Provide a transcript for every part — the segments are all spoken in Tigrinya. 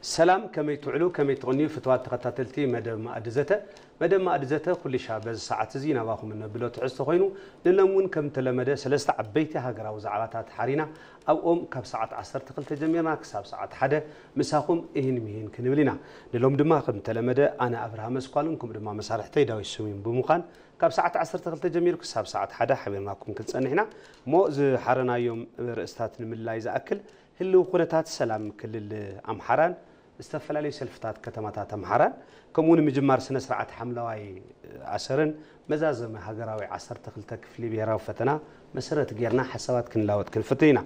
ሰላም፣ ከመይ ትውዕሉ፣ ከመይ ትቕንዩ ፍትዋት ተኸታተልቲ መደብ መኣዲ ዘተ። መደብ መኣዲ ዘተ ኩሉ ሻዕ በዚ ሰዓት እዚ ናባኹም እነብሎ ትሕዝቶ ኮይኑ፣ ንሎም እውን ከም ተለመደ ሰለስተ ዓበይቲ ሃገራዊ ዛዕባታት ሓሪና ኣብኦም ካብ ሰዓት ዓሰርተ ክልተ ጀሚርና ክሳብ ሰዓት ሓደ ምሳኹም እሂን ምሂን ክንብል ኢና። ንሎም ድማ ከም ተለመደ ኣነ ኣብርሃ መስኳልን ከምኡ ድማ መሳርሕተይ ዳዊት ስዩም ብምዃን ካብ ሰዓት ዓሰርተ ክልተ ጀሚሩ ክሳብ ሰዓት ሓደ ሓቢርናኩም ክንጸንሕ ኢና። እሞ ዝሓረናዮም ርእስታት ንምልላይ ዝኣክል ህልው ኩነታት ሰላም ክልል ኣምሓራን ዝተፈላለዩ ሰልፍታት ከተማታት ኣምሓራን ከምኡ እውን ምጅማር ስነ ስርዓት ሓምለዋይ ኣሰርን መዛዘሚ ሃገራዊ ዓሰርተ ክልተ ክፍሊ ብሄራዊ ፈተና መሰረት ጌርና ሓሳባት ክንላወጥ ክንፍትን ኢና።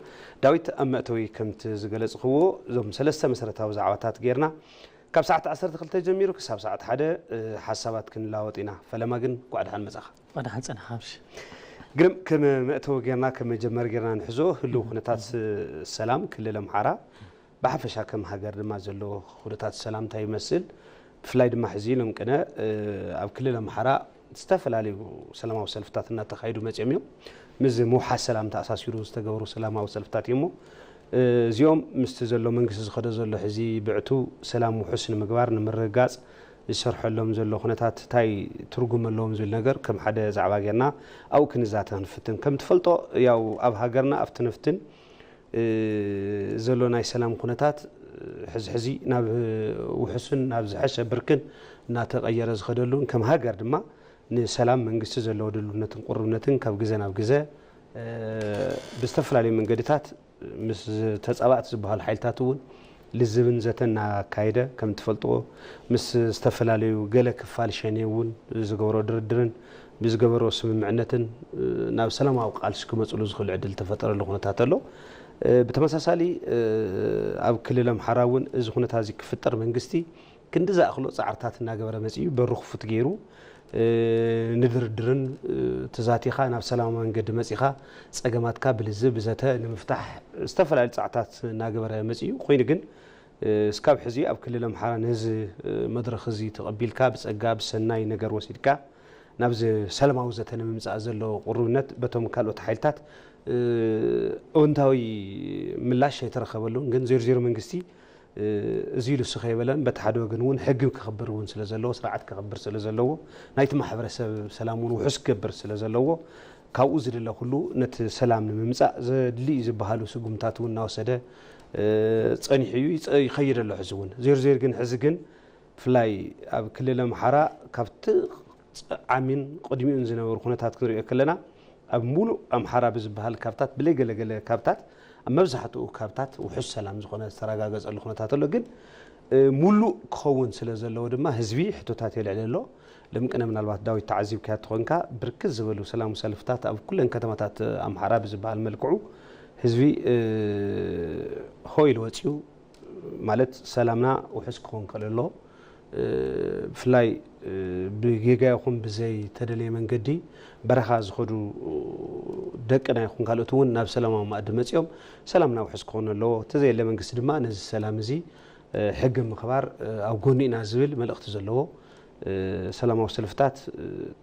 ዳዊት፣ ኣብ መእተዊ ከምቲ ዝገለጽኽዎ እዞም ሰለስተ መሰረታዊ ዛዕባታት ጌርና ካብ ሰዓት ዓሰርተ ክልተ ጀሚሩ ክሳብ ሰዓት ሓደ ሓሳባት ክንላወጥ ኢና። ፈለማ ግን እንኳዕ ደሓን መጻኻ። እንኳዕ ደሓን ጸናሕካ። ግርም፣ ከም መእተዊ ጌርና ከም መጀመሪ ጌርና ንሕዞ ህልው ኩነታት ሰላም ክልል ኣምሓራ ብሓፈሻ ከም ሃገር ድማ ዘሎ ኩነታት ሰላም እንታይ ይመስል? ብፍላይ ድማ ሕዚ ሎም ቅነ ኣብ ክልል ኣምሓራ ዝተፈላለዩ ሰላማዊ ሰልፍታት እናተኻየዱ መፅኦም እዮም። ምስ ምውሓስ ሰላም ተኣሳሲሩ ዝተገበሩ ሰላማዊ ሰልፍታት እዮም። እዚኦም ምስቲ ዘሎ መንግስቲ ዝኸዶ ዘሎ ሕዚ ብዕቱ ሰላም ውሑስ ንምግባር ንምርግጋፅ ዝሰርሐሎም ዘሎ ኩነታት እንታይ ትርጉም ኣለዎም ዝብል ነገር ከም ሓደ ዛዕባ ጌርና ኣብኡ ክንዛተ ክንፍትን። ከም ትፈልጦ ያው ኣብ ሃገርና ኣብቲ ነፍትን ዘሎ ናይ ሰላም ኩነታት ሕዚ ሕዚ ናብ ውሑስን ናብ ዝሐሸ ብርክን እናተቐየረ ዝኸደሉን ከም ሃገር ድማ ንሰላም መንግስቲ ዘለዎ ድልውነትን ቁርብነትን ካብ ግዘ ናብ ግዘ ብዝተፈላለዩ መንገድታት ምስ ተፃባእቲ ዝበሃሉ ሓይልታት እውን ልዝብን ዘተ እናካየደ ከም ትፈልጥዎ ምስ ዝተፈላለዩ ገለ ክፋል ሸኔ እውን ዝገበሮ ድርድርን ብዝገበሮ ስምምዕነትን ናብ ሰላማዊ ቃልሲ ክመፅሉ ዝኽእሉ ዕድል ተፈጠረሉ ኩነታት ኣሎ። ብተመሳሳሊ ኣብ ክልል ኣምሓራ እውን እዚ ኩነታት እዚ ክፍጠር መንግስቲ ክንዲ ዝኣኽሎ ፃዕርታት እናገበረ መፂኡ በሩ ክፉት ገይሩ ንድርድርን ተዛቲኻ ናብ ሰላማዊ መንገዲ መፂኻ ፀገማትካ ብልዝብ ብዘተ ንምፍታሕ ዝተፈላለዩ ፃዕርታት እናገበረ መፂኡ ኮይኑ ግን እስካብ ሕዚ ኣብ ክልል ኣምሓራ ነዚ መድረኽ እዚ ተቐቢልካ ብፀጋ ብሰናይ ነገር ወሲድካ ናብዚ ሰላማዊ ዘተ ንምምፃእ ዘሎ ቁርብነት በቶም ካልኦት ሓይልታት እወንታዊ ምላሽ ኣይተረኸበሉን። ግን ዜሮ ዜሮ መንግስቲ እዚ ኢሉ ስኸ የበለን በቲ ሓደ ወገን እውን ሕጊ ክኽብር እውን ስለ ዘለዎ ስርዓት ክኽብር ስለ ዘለዎ ናይቲ ማሕበረሰብ ሰላም እውን ውሑስ ክገብር ስለ ዘለዎ ካብኡ ዝድለ ኩሉ ነቲ ሰላም ንምምፃእ ዘድሊ ዝበሃሉ ስጉምታት እውን እናወሰደ ፀኒሑ እዩ ይኸይድ ኣሎ። ሕዚ እውን ዜርዜር ግን ሕዚ ግን ብፍላይ ኣብ ክልል ኣምሓራ ካብቲ ዓሚን ቅድሚኡን ዝነበሩ ኩነታት ክንሪኦ ከለና ኣብ ሙሉእ ኣምሓራ ብዝበሃል ካብታት ብለይ ገለገለ ካብታት ኣብ መብዛሕትኡ ካብታት ውሑስ ሰላም ዝኾነ ዝተረጋገፀሉ ኩነታት ኣሎ። ግን ሙሉእ ክኸውን ስለ ዘለዎ ድማ ህዝቢ ሕቶታት የልዕል ኣሎ። ልምቅነ ምናልባት ዳዊት ተዓዚብካያ ትኾንካ ብርክት ዝበሉ ሰላም ሰልፍታት ኣብ ኩለን ከተማታት ኣምሓራ ብዝበሃል መልክዑ ህዝቢ ሆ ኢሉ ወፂኡ ማለት ሰላምና ውሑስ ክኾን ከለሎ ብፍላይ ብጌጋ ይኹን ብዘይ ተደለየ መንገዲ በረኻ ዝኸዱ ደቅና ይኹን ካልኦት እውን ናብ ሰላማዊ ማእዲ መፂኦም ሰላምና ውሑስ ክኾን ኣለዎ። ተዘየለ መንግስቲ ድማ ነዚ ሰላም እዚ ሕጊ ምኽባር ኣብ ጎኒ ኢና ዝብል መልእኽቲ ዘለዎ ሰላማዊ ሰልፍታት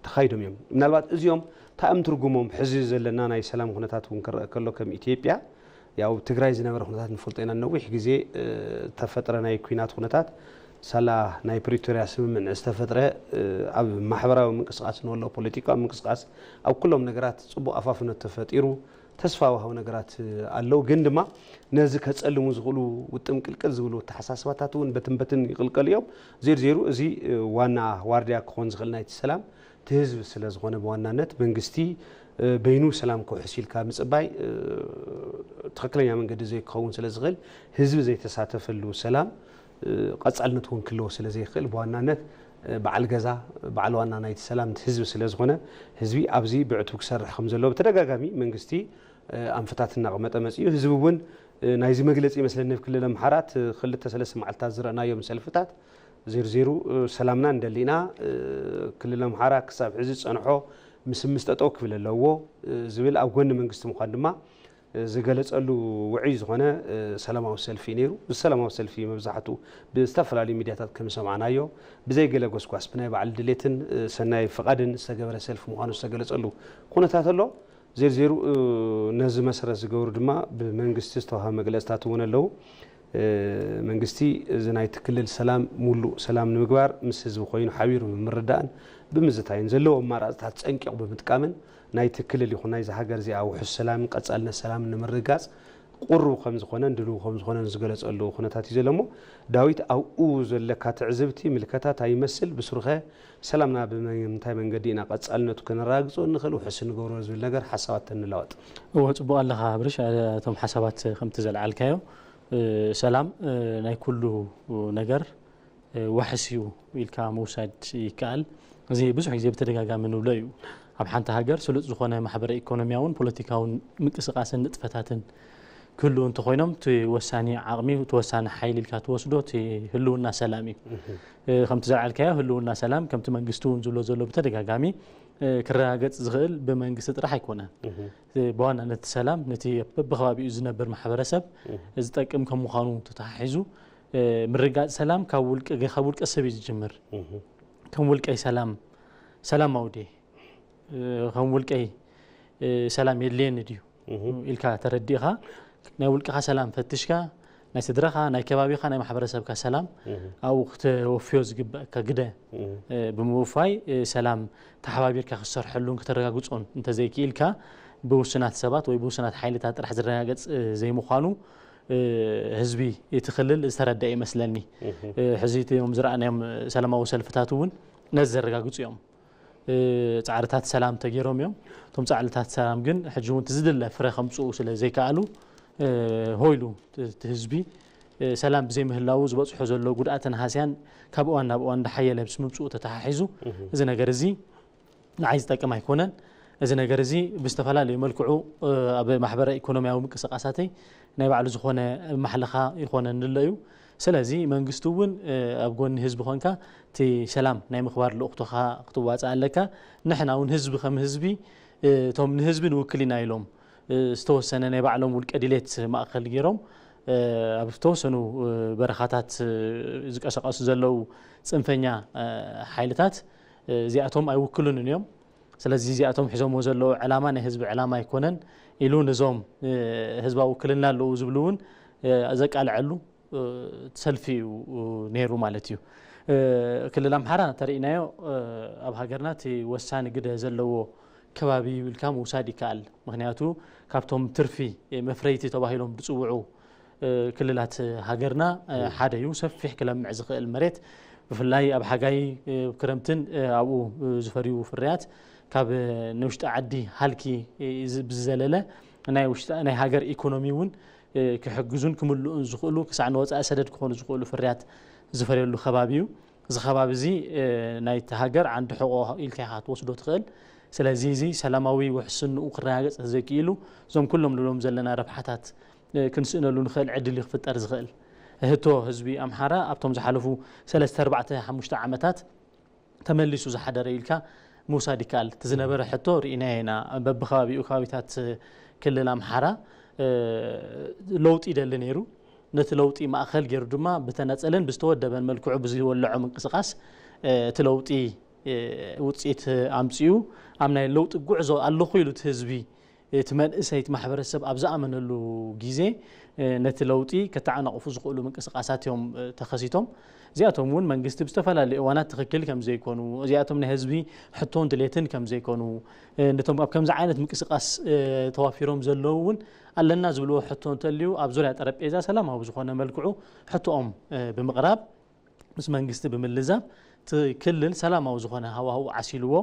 ተኻይዶም እዮም። ምናልባት እዚኦም ታእም ትርጉሞም ሕዚ ዘለና ናይ ሰላም ኩነታት እውን ክረአ ከሎ ከም ኢትዮጵያ ያው ትግራይ ዝነበረ ኩነታት ንፈልጦ ኢና። ነዊሕ ግዜ ተፈጥረ ናይ ኩናት ኩነታት ሳላ ናይ ፕሪቶርያ ስምምዕ ዝተፈጥረ ኣብ ማሕበራዊ ምንቅስቃስ ንወሎ ፖለቲካዊ ምንቅስቃስ ኣብ ኩሎም ነገራት ፅቡቅ ኣፋፍነት ተፈጢሩ ተስፋ ወሃዊ ነገራት ኣለዉ። ግን ድማ ነዚ ከፀልሙ ዝኽእሉ ውጥም ቅልቅል ዝብሉ ተሓሳስባታት እውን በትን በትን ይቕልቀሉ እዮም። ዜሩ ዜሩ እዚ ዋና ዋርድያ ክኾን ዝኽእል ናይቲ ሰላም እቲ ህዝቢ ስለ ዝኾነ ብዋናነት መንግስቲ በይኑ ሰላም ክውሕስ ኢልካ ምፅባይ ትኽክለኛ መንገዲ ዘይክኸውን ስለ ዝኽእል ህዝቢ ዘይተሳተፈሉ ሰላም ቀፃልነት እውን ክለዎ ስለ ዘይኽእል ብዋናነት በዓል ገዛ በዓል ዋና ናይቲ ሰላም ህዝቢ ስለ ዝኾነ ህዝቢ ኣብዚ ብዕቱ ክሰርሕ ከም ዘለዎ ብተደጋጋሚ መንግስቲ ኣንፈታት እናቐመጠ መፅኡ ህዝቢ እውን ናይዚ መግለፂ ይመስለኒ ኣብ ክልል ኣምሓራ እቲ ክልተ ሰለስተ መዓልታት ዝረእናዮም ሰልፍታት ዜርዜሩ ሰላምና እንደሊና ክልል ኣምሓራ ክሳብ ሕዚ ዝፀንሖ ምስምስ ጠጠው ክብል ኣለዎ ዝብል ኣብ ጎኒ መንግስቲ ምዃን ድማ ዝገለፀሉ ውዑይ ዝኾነ ሰላማዊ ሰልፊ እዩ ነይሩ። እዚ ሰላማዊ ሰልፊ መብዛሕትኡ ብዝተፈላለዩ ሚድያታት ከም ዝሰማዕናዮ ብዘይ ገለ ጎስጓስ ብናይ ባዕሉ ድሌትን ሰናይ ፍቓድን ዝተገበረ ሰልፊ ምዃኑ ዝተገለፀሉ ኩነታት ኣሎ። ዜርዜሩ ነዚ መሰረት ዝገብሩ ድማ ብመንግስቲ ዝተዋሃበ መግለፅታት እውን ኣለዉ። መንግስቲ እዚ ናይቲ ክልል ሰላም፣ ሙሉእ ሰላም ንምግባር ምስ ህዝቢ ኮይኑ ሓቢሩ ብምርዳእን ብምዝታይን ዘለዎ ኣማራፅታት ፀንቂቑ ብምጥቃምን ናይቲ ክልል ይኹን ናይዚ ሃገር እዚኣ ውሑስ ሰላምን ቀፃልነት ሰላምን ንምርግጋፅ ቁሩብ ከም ዝኾነን ድልው ከም ዝኾነን ዝገለፀሉ ኩነታት እዩ ዘሎ። እሞ ዳዊት፣ ኣብኡ ዘለካ ትዕዝብቲ፣ ምልከታ እንታይ ይመስል? ብስሩኸ ሰላምና ብምንታይ መንገዲ ኢና ቀፃልነቱ ከነረጋግፆ እንኽእል፣ ውሑስ እንገብሮ ዝብል ነገር ሓሳባት ተንለዋወጥ። እወ፣ ጽቡቕ ኣለኻ ብርሽ። እቶም ሓሳባት ከምቲ ዘልዓልካዮ፣ እ፣ ሰላም፣ እ፣ ናይ ኩሉ ነገር፣ እ፣ ዋሕስ እዩ ኢልካ ምውሳድ ይከኣል። እዚ ብዙሕ ግዜ ብተደጋጋሚ ንብሎ እዩ። ኣብ ሓንቲ ሃገር ስሉጥ ዝኾነ ማሕበረ ኢኮኖሚያውን ፖለቲካውን ምንቅስቃስን ንጥፈታትን ክህልው እንተኾይኖም፣ እቲ ወሳኒ ዓቕሚ፣ እቲ ወሳኒ ሓይሊ ኢልካ ትወስዶ እቲ ህልውና ሰላም እዩ። እ፣ ከምቲ ዘልዓልካዮ፣ ህልውና ሰላም ከምቲ መንግስቲ እውን ዝብሎ ዘሎ ብተደጋጋሚ፣ እ፣ ክረጋገጽ ዝኽእል ብመንግስቲ ጥራሕ ኣይኮነን። እ፣ ብዋናነት ሰላም ነቲ በብከባቢኡ ዝነብር ማሕበረሰብ ዝጠቅም ከም ምዃኑ ተተሓሒዙ፣ እ፣ ምርግጋጽ ሰላም ካብ ውልቀ፣ ካብ ውልቀ ሰብ እዩ ዝጅምር። ከም ውልቀይ ሰላም፣ ሰላም ኣውዴ፣ እ፣ ከም ውልቀይ፣ እ፣ ሰላም የድልየኒ ድዩ ኢልካ ተረዲእኻ፣ ናይ ውልቅኻ ሰላም ፈትሽካ፣ ናይ ስድራኻ፣ ናይ ከባቢኻ፣ ናይ ማሕበረሰብካ ሰላም ኣብኡ ክተወፍዮ ዝግበእካ ግደ፣ እ፣ ብምውፋይ፣ እ፣ ሰላም ተሓባቢርካ ክትሰርሐሉን ከተረጋግጾን እንተዘይክኢልካ፣ ብውሱናት ሰባት ወይ ብውሱናት ሓይልታት ጥራሕ ዝረጋገጽ፣ እ፣ ዘይምዃኑ፣ እ፣ ህዝቢ እቲ ክልል ዝተረደአ ይመስለኒ። እ፣ ሕዚ እቲኦም ዝረኣናዮም ሰላማዊ ሰልፍታት እውን ነዚ ዘረጋግጹ እዮም። እ፣ ጻዕርታት ሰላም ተገይሮም እዮም። እቶም ጻዕርታት ሰላም ግን ሕጂ እውን እቲ ዝድለ ፍረ ከምጽኡ ስለ ዘይከኣሉ፣ እ፣ ሆይሉ እቲ፣ እቲ ህዝቢ፣ እ፣ ሰላም ብዘይምህላዉ ዝበጽሖ ዘሎ ጉድኣትን ሃስያን ካብ እዋን ናብ እዋን እንዳሓየለ ምስ ምምጽኡ ተተሓሒዙ፣ እዚ ነገር እዚ ንዓይ ዝጠቅም ኣይኮነን። እዚ ነገር እዚ ብዝተፈላለዩ መልክዑ፣ እ፣ ኣብ ማሕበረ ኢኮኖሚያዊ ምንቅስቃሳተይ ናይ ባዕሉ ዝኾነ ማሕለኻ ይኾነኒ ኣሎ እዩ። ስለዚ መንግስቲ እውን፣ እ፣ ኣብ ጎኒ ህዝቢ ኮንካ እቲ ሰላም ናይ ምኽባር ልእኽቶኻ ክትዋፅእ ኣለካ። ንሕና እውን ህዝቢ ከም ህዝቢ፣ እ፣ እቶም ንህዝቢ ንውክል ኢና ኢሎም፣ እ፣ ዝተወሰነ ናይ ባዕሎም ውልቀ ድሌት ማእኸል ገይሮም፣ እ፣ ኣብ ዝተወሰኑ፣ እ፣ በረኻታት፣ እ፣ ዝቀሰቀሱ ዘለዉ ፅንፈኛ፣ እ፣ ሓይልታት፣ እ፣ እዚኣቶም ኣይውክሉንን እዮም። ስለዚ እዚኣቶም ሒዞምዎ ዘለዉ ዕላማ ናይ ህዝቢ ዕላማ ኣይኮነን ኢሉ ነዞም፣ እ፣ ህዝባዊ ውክልና ኣለዉ ዝብሉ እውን፣ እ፣ ዘቃልዐሉ፣ እ፣ ሰልፊ እዩ፣ እ፣ ነይሩ ማለት እዩ። እ፣ ክልል ኣምሓራ እንተሪእናዮ፣ እ፣ ኣብ ሃገርና እቲ ወሳኒ ግደ ዘለዎ ከባቢ እዩ ኢልካ ምውሳድ ይከኣል። ምኽንያቱ ካብቶም ትርፊ፣ እ፣ መፍረይቲ ተባሂሎም ዝፅውዑ፣ እ፣ ክልላት ሃገርና፣ እ፣ ሓደ እዩ። ሰፊሕ ክለምዕ ዝኽእል መሬት፣ ብፍላይ ኣብ ሓጋይ፣ እ፣ ክረምትን፣ እ፣ ኣብኡ፣ እ፣ ዝፈርዩ ፍርያት ካብ፣ እ፣ ንውሽጢ ዓዲ ሃልኪ፣ እ፣ ዝ-፣ ብዝዘለለ ናይ ውሽጢ፣ ናይ ሃገር ኢኮኖሚ እውን፣ እ፣ ክሕግዙን ክምልኡን ዝኽእሉ፣ ክሳዕ ንወፃኢ ሰደድ ክኾኑ ዝኽእሉ ፍርያት ዝፈርየሉ ከባቢ እዩ። እዚ ከባቢ እዚ፣ እ፣ ናይቲ ሃገር ዓንዲ ሕቖ ኢልካ ኢኻ ክትወስዶ ትኽእል። ስለዚ እዚ ሰላማዊ ውሕስንኡ ክረጋገጽ ተዘይክኢሉ፣ እዞም ኩሎም ንብሎም ዘለና ረብሓታት፣ እ፣ ክንስእነሉ ንኽእል ዕድል እዩ ክፍጠር ዝኽእል። ሕቶ ህዝቢ ኣምሓራ ኣብቶም ዝሓለፉ ሰለስተ፣ ኣርባዕተ፣ ሓሙሽተ ዓመታት ተመሊሱ ዝሓደረ ኢልካ ምውሳድ ይከኣል። እቲ ዝነበረ ሕቶ ርኢናዮ ኢና። በብከባቢኡ ከባቢታት ክልል ኣምሓራ፣ እ፣ ለውጢ ይደሊ ነይሩ። ነቲ ለውጢ ማእከል ገይሩ ድማ ብተናጸልን ብዝተወደበን መልክዑ ብዝወለዖ ምንቅስቓስ፣ እ፣ እቲ ለውጢ፣ እ፣ ውጽኢት ኣምጺኡ ኣብ ናይ ለውጢ ጉዕዞ ኣለኹ ኢሉ እቲ ህዝቢ እቲ መንእሰይ፣ እቲ ማሕበረሰብ ኣብ ዝኣመነሉ ግዜ፣ እ፣ ነቲ ለውጢ ከተዓናቕፉ ዝኽእሉ ምንቅስቓሳት እዮም፣ እ፣ ተኸሲቶም። እዚኣቶም እውን መንግስቲ ብዝተፈላለዩ እዋናት ትኽክል ከም ዘይኮኑ፣ እዚኣቶም ናይ ህዝቢ ሕቶን ድሌትን ከም ዘይኮኑ፣ እ፣ ነቶም ኣብ ከምዚ ዓይነት ምንቅስቓስ፣ እ፣ ተዋፊሮም ዘለዉ እውን ኣለና ዝብልዎ ሕቶ እንተልዩ ኣብ ዙርያ ጠረጴዛ ሰላማዊ ብዝኾነ መልክዑ ሕቶኦም፣ እ፣ ብምቕራብ ምስ መንግስቲ ብምልዛብ እቲ ክልል ሰላማዊ ዝኾነ ሃዋህው ዓሲልዎ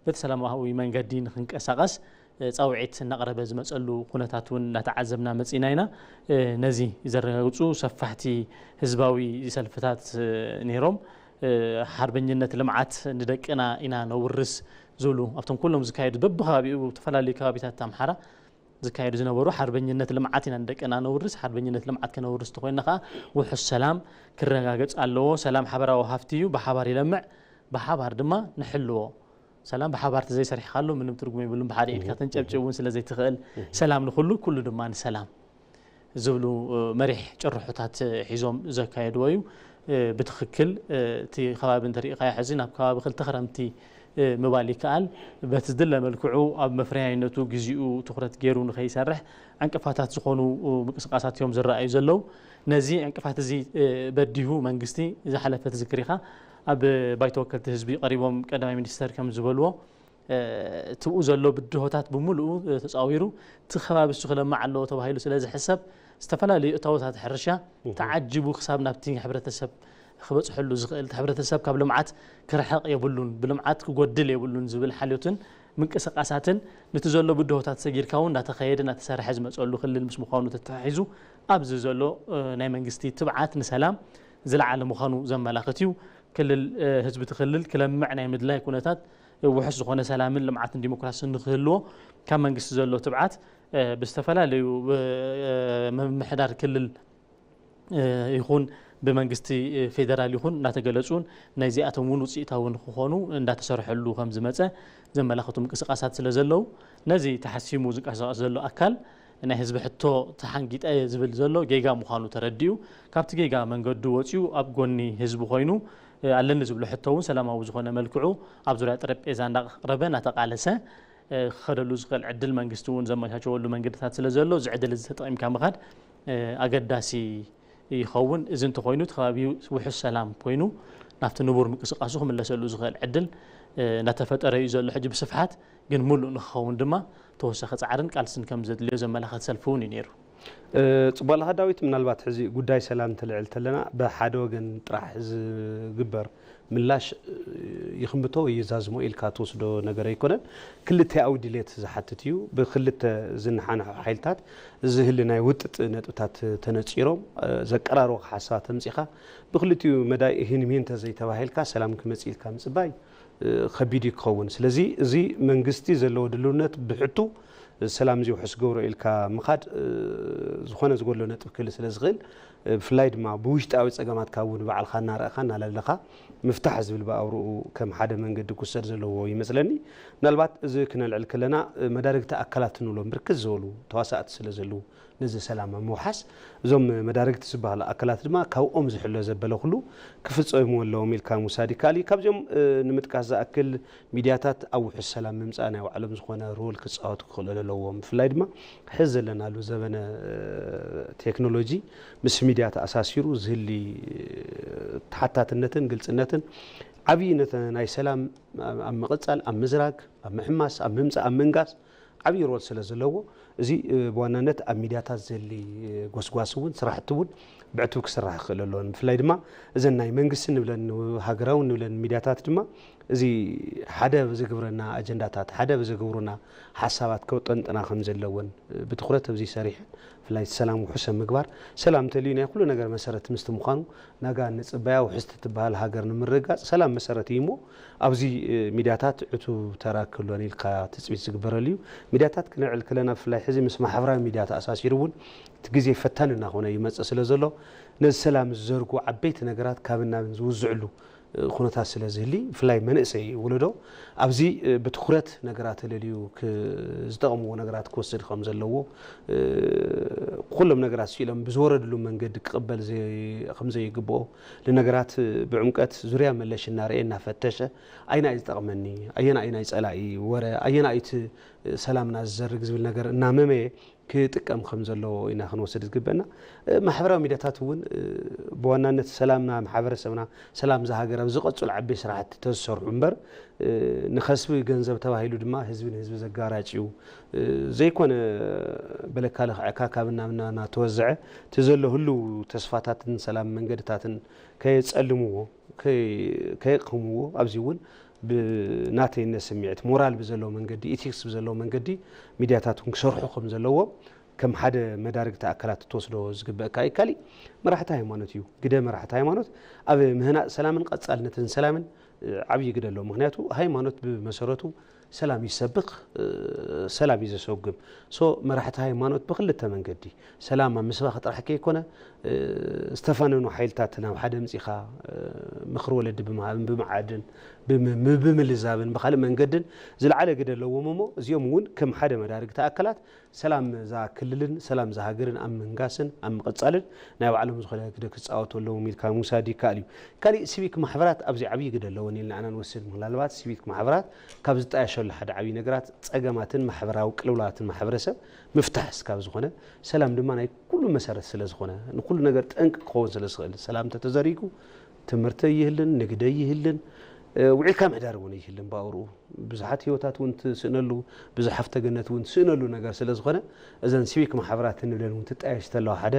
በቲ ሰላማዊ መንገዲ ንክንቀሳቐስ፣ እ፣ ጻውዒት እናቕረበ ዝመጸሉ ኩነታት እውን እናተዓዘብና መጺና ኢና። እ፣ ነዚ ዘረጋግጹ ሰፋሕቲ ህዝባዊ ሰልፍታት፣ እ፣ ነይሮም። እ፣ ሓርበኝነት ልምዓት ንደቅና ኢና ነውርስ ዝብሉ ኣብቶም ኩሎም ዝካየዱ በብከባቢኡ ዝተፈላለዩ ከባቢታት ኣምሓራ ዝካየዱ ዝነበሩ ሓርበኝነት ልምዓት ኢና ንደቅና ነውርስ፣ ሓርበኝነት ልምዓት ከነውርስ እንተኾይንና ኸዓ ውሑስ ሰላም ክረጋገጽ ኣለዎ። ሰላም ሓበራዊ ሃፍቲ እዩ፣ ብሓባር ይለምዕ፣ ብሓባር ድማ ንሕልዎ። ሰላም ብሓባር ተዘይሰሪሕካሉ ምንም ትርጉም የብሉን፣ ብሓደ ኢድካ ተንጨብጭብ እውን ስለ ዘይትኽእል። ሰላም ንኹሉ፣ ኩሉ ድማ ንሰላም ዝብሉ፣ እ፣ መሪሕ ጭርሖታት ሒዞም ዘካየድዎ እዩ። እ፣ ብትኽክል፣ እ፣ እቲ ከባቢ እንተሪእኻዮ ሕዚ ናብ ከባቢ ክልተ ክረምቲ ምባል ይከኣል። በቲ ዝድለ መልክዑ ኣብ መፍረያይነቱ ግዜኡ ትኹረት ገይሩ ንኸይሰርሕ ዕንቅፋታት ዝኾኑ ምንቅስቃሳት እዮም ዝረኣዩ ዘለዉ። ነዚ ዕንቅፋት እዚ በዲሁ መንግስቲ ዝሓለፈ ትዝክር ኢኻ ኣብ ባይቶ ወከልቲ ህዝቢ ቀሪቦም ቀዳማይ ሚኒስተር ከም ዝበልዎ እቲ ብኡ ዘሎ ብድሆታት ብምሉኡ ተፃዊሩ እቲ ከባቢ እሱ ክለምዕ ኣለዎ ተባሂሉ ስለ ዝሕሰብ ዝተፈላለዩ እታወታት ሕርሻ ተዓጅቡ ክሳብ ናብቲ ሕብረተሰብ ክበፅሐሉ ዝኽእል እቲ ሕብረተሰብ ካብ ልምዓት ክርሕቕ የብሉን፣ ብልምዓት ክጎድል የብሉን ዝብል ሓልዮትን ምንቅስቃሳትን ነቲ ዘሎ ብድሆታት ሰጊርካ እውን እናተኸየደ እናተሰርሐ ዝመፀሉ ክልል ምስ ምዃኑ ተተሓሒዙ ኣብዚ ዘሎ ናይ መንግስቲ ትብዓት ንሰላም ዝለዓለ ምዃኑ ዘመላኽት እዩ። ክልል ህዝቢ እቲ ክልል ክለምዕ ናይ ምድላይ ኩነታት ውሑስ ዝኾነ ሰላምን ልምዓትን ዲሞክራስን ንክህልዎ ካብ መንግስቲ ዘሎ ትብዓት ብዝተፈላለዩ ምምሕዳር ክልል ይኹን ብመንግስቲ ፌደራል ይኹን እናተገለፁን ናይዚኣቶም እውን ውፅኢታዊ ንክኾኑ እንዳተሰርሐሉ ከም ዝመፀ ዘመላኽቱ ምንቅስቃሳት ስለ ዘለዉ ነዚ ተሓሲሙ ዝንቀሳቀስ ዘሎ ኣካል ናይ ህዝቢ ሕቶ ተሓንጊጠ ዝብል ዘሎ ጌጋ ምዃኑ ተረዲኡ ካብቲ ጌጋ መንገዱ ወፂኡ ኣብ ጎኒ ህዝቢ ኮይኑ ኣለኒ ዝብሎ ሕቶ እውን ሰላማዊ ዝኾነ መልክዑ ኣብ ዙርያ ጠረጴዛ እንዳቕረበ እናተቃለሰ ክኸደሉ ዝኽእል ዕድል መንግስቲ እውን ዘመቻቸወሉ መንገድታት ስለ ዘሎ እዚ ዕድል እዚ ተጠቒምካ ምኻድ ኣገዳሲ ይኸውን። እዚ እንተኾይኑ እቲ ከባቢ ውሑስ ሰላም ኮይኑ ናብቲ ንቡር ምንቅስቃሱ ክምለሰሉ ዝኽእል ዕድል እናተፈጠረ እዩ ዘሎ። ሕጂ ብስፍሓት ግን ሙሉእ ንክኸውን ድማ ተወሳኺ ፃዕርን ቃልስን ከም ዘድልዮ ዘመላኸት ሰልፊ እውን እዩ ነይሩ። ፅቡቅ ኣለኻ ዳዊት። ምናልባት ሕዚ ጉዳይ ሰላም እንተልዕል ተለና ብሓደ ወገን ጥራሕ ዝግበር ምላሽ ይኽምቶ ወይ ይዛዝሞ ኢልካ ትወስዶ ነገር ኣይኮነን። ክልተኣዊ ድሌት ዝሓትት እዩ። ብክልተ ዝነሓንሑ ሓይልታት ዝህሊ ናይ ውጥጥ ነጥብታት ተነፂሮም ዘቀራርቦ ሓሳባት ተምፂኻ ብክልቲኡ መዳይ እሂን ምሂን ተዘይተባሂልካ ሰላም ክመፅእ ኢልካ ምፅባይ ከቢድ እዩ ክኸውን። ስለዚ እዚ መንግስቲ ዘለዎ ድልውነት ብሕቱ ሰላም እዚ ውሕስ ገብሮ ኢልካ ምኻድ ዝኾነ ዝጎድሎ ነጥብ ክህሊ ስለ ዝኽእል ብፍላይ ድማ ብውሽጣዊ ፀገማትካ እውን ባዕልኻ እናረእኻ እናለለኻ ምፍታሕ ዝብል ብኣውርኡ ከም ሓደ መንገዲ ክውሰድ ዘለዎ ይመስለኒ። ምናልባት እዚ ክነልዕል ከለና መዳርግቲ ኣካላት ንብሎም ብርክት ዝበሉ ተዋሳእቲ ስለ ዘለዉ ነዚ ሰላም ኣብ ምውሓስ እዞም መዳርግቲ ዝበሃሉ ኣካላት ድማ ካብኦም ዝሕሎ ዘበለ ኩሉ ክፍፀሙ ኣለዎም ኢልካ ምውሳድ ይከኣል እዩ። ካብዚኦም ንምጥቃስ ዝኣክል ሚድያታት ኣብ ውሑስ ሰላም ምምፃእ ናይ ባዕሎም ዝኾነ ሮል ክፃወቱ ክኽእሉ ኣለዎም። ብፍላይ ድማ ሕዚ ዘለናሉ ዘበነ ቴክኖሎጂ ምስ ሚድያ ተኣሳሲሩ ዝህሊ ተሓታትነትን ግልፅነትን ዓብዪ ነቲ ናይ ሰላም ኣብ ምቕፃል፣ ኣብ ምዝራግ፣ ኣብ ምሕማስ፣ ኣብ ምምፃእ፣ ኣብ ምንጋስ ዓብዪ ሮል ስለ ዘለዎ እዚ ብዋናነት ኣብ ሚድያታት ዘሊ ጎስጓስ እውን ስራሕቲ እውን ብዕቱብ ክስራሕ ክኽእል ኣለዎን። ብፍላይ ድማ እዘን ናይ መንግስቲ ንብለን ሃገራዊ ንብለን ሚድያታት ድማ እዚ ሓደ ብዘግብረና ኣጀንዳታት ሓደ ብዘግብሩና ሓሳባት ከውጠንጥና ከም ዘለወን ብትኹረት ኣብዚ ሰሪሐን ብፍላይ ሰላም ውሑሰ ምግባር ሰላም እንተልዩ ናይ ኩሉ ነገር መሰረት ምስቲ ምዃኑ ናጋ ንፅበያ ውሕስቲ ትበሃል ሃገር ንምርግጋፅ ሰላም መሰረት እዩ እሞ ኣብዚ ሚድያታት ዕቱብ ተራ ክህልወን ኢልካ ትፅቢት ዝግበረሉ እዩ። ሚድያታት ክነልዕል ከለና ብፍላይ ሕዚ ምስ ማሕበራዊ ሚድያ ተኣሳሲሩ እውን እቲ ግዜ ፈታኒ እናኾነ ይመፅእ ስለ ዘሎ ነዚ ሰላም ዝዘርጉ ዓበይቲ ነገራት ካብን ናብን ዝውዝዕሉ ኩነታት ስለ ዝህሊ ብፍላይ መንእሰይ ወለዶ ኣብዚ ብትኹረት ነገራት ተለልዩ ዝጠቕምዎ ነገራት ክወስድ ከም ዘለዎ ኩሎም ነገራት ስኢሎም ብዝወረድሉ መንገዲ ክቕበል ከም ዘይግብኦ ንነገራት ብዕምቀት ዙርያ መለሽ እናርኤ እናፈተሸ ኣየናይ ዝጠቕመኒ ኣየናይ ናይ ፀላኢ ወረ ኣየናይ እቲ ሰላምና ዝዘርግ ዝብል ነገር እናመመየ ክጥቀም ከም ዘለዎ ኢና ክንወስድ ዝግበአና። ማሕበራዊ ሚድያታት እውን ብዋናነት ሰላምና ማሕበረሰብና ሰላም ዝሃገር ኣብ ዝቐፅሉ ዓበይ ስራሕቲ ተዝሰርሑ እምበር ንኸስቢ ገንዘብ ተባሂሉ ድማ ህዝቢ ንህዝቢ ዘጋራጭ እዩ ዘይኮነ በለካ ልኽዐካ ካብ እናብና እናተወዘዐ እቲ ዘሎ ህልው ተስፋታትን ሰላም መንገድታትን ከየፀልምዎ ከየቕህምዎ ኣብዚ እውን ብናተይነት ስምዒት ሞራል ብዘለዎ መንገዲ ኢቲክስ ብዘለዎ መንገዲ ሚድያታት እውን ክሰርሑ ከም ዘለዎም ከም ሓደ መዳርግቲ ኣካላት ትወስዶ ዝግበእካ እዩ። ካሊእ መራሕቲ ሃይማኖት እዩ። ግደ መራሕቲ ሃይማኖት ኣብ ምህናፅ ሰላምን ቀፃልነትን ሰላምን ዓብዪ ግደ ኣለዎ። ምክንያቱ ሃይማኖት ብመሰረቱ ሰላም ይሰብኽ፣ ሰላም እዩ ዘሰጉም። ሶ መራሕቲ ሃይማኖት ብክልተ መንገዲ ሰላም ኣብ ምስባኽ ጥራሕ ከይኮነ ዝተፋነኑ ሓይልታት ናብ ሓደ ምፂኻ ምኽሪ ወለዲ ብምሃብን ብምዓድን ብምልዛብን ብኻልእ መንገድን ዝለዓለ ግደ ኣለዎም እሞ እዚኦም እውን ከም ሓደ መዳርግቲ ኣካላት ሰላም እዛ ክልልን ሰላም እዛ ሃገርን ኣብ ምንጋስን ኣብ ምቕፃልን ናይ ባዕሎም ዝኾነ ግደ ክፃወቱ ኣለዎም ኢልካ ምውሳድ ይከኣል እዩ። ካሊእ ሲቪክ ማሕበራት ኣብዚ ዓብዪ ግደ ኣለወን ኢልና ኣና ንወስድ። ምናልባት ሲቪክ ማሕበራት ካብ ዝጣየሸሉ ሓደ ዓብዪ ነገራት ፀገማትን ማሕበራዊ ቅልውላትን ማሕበረሰብ ምፍታሕ እስካብ ዝኾነ ሰላም ድማ ናይ ኩሉ መሰረት ስለ ዝኾነ ንኩሉ ነገር ጠንቂ ክኸውን ስለ ዝኽእል ሰላም እንተተዘሪጉ ትምህርቲ ይህልን ንግደ ይህልን ውዒልካ ምሕዳር እውን ይህልን ብኣውርኡ ብዙሓት ህይወታት እውን ትስእነሉ ብዙሕ ሃፍተ ገነት እውን ትስእነሉ ነገር ስለ ዝኾነ እዘን ሲቪክ ማሕበራት እንብለን እውን ትጣየሽ ተለዋ ሓደ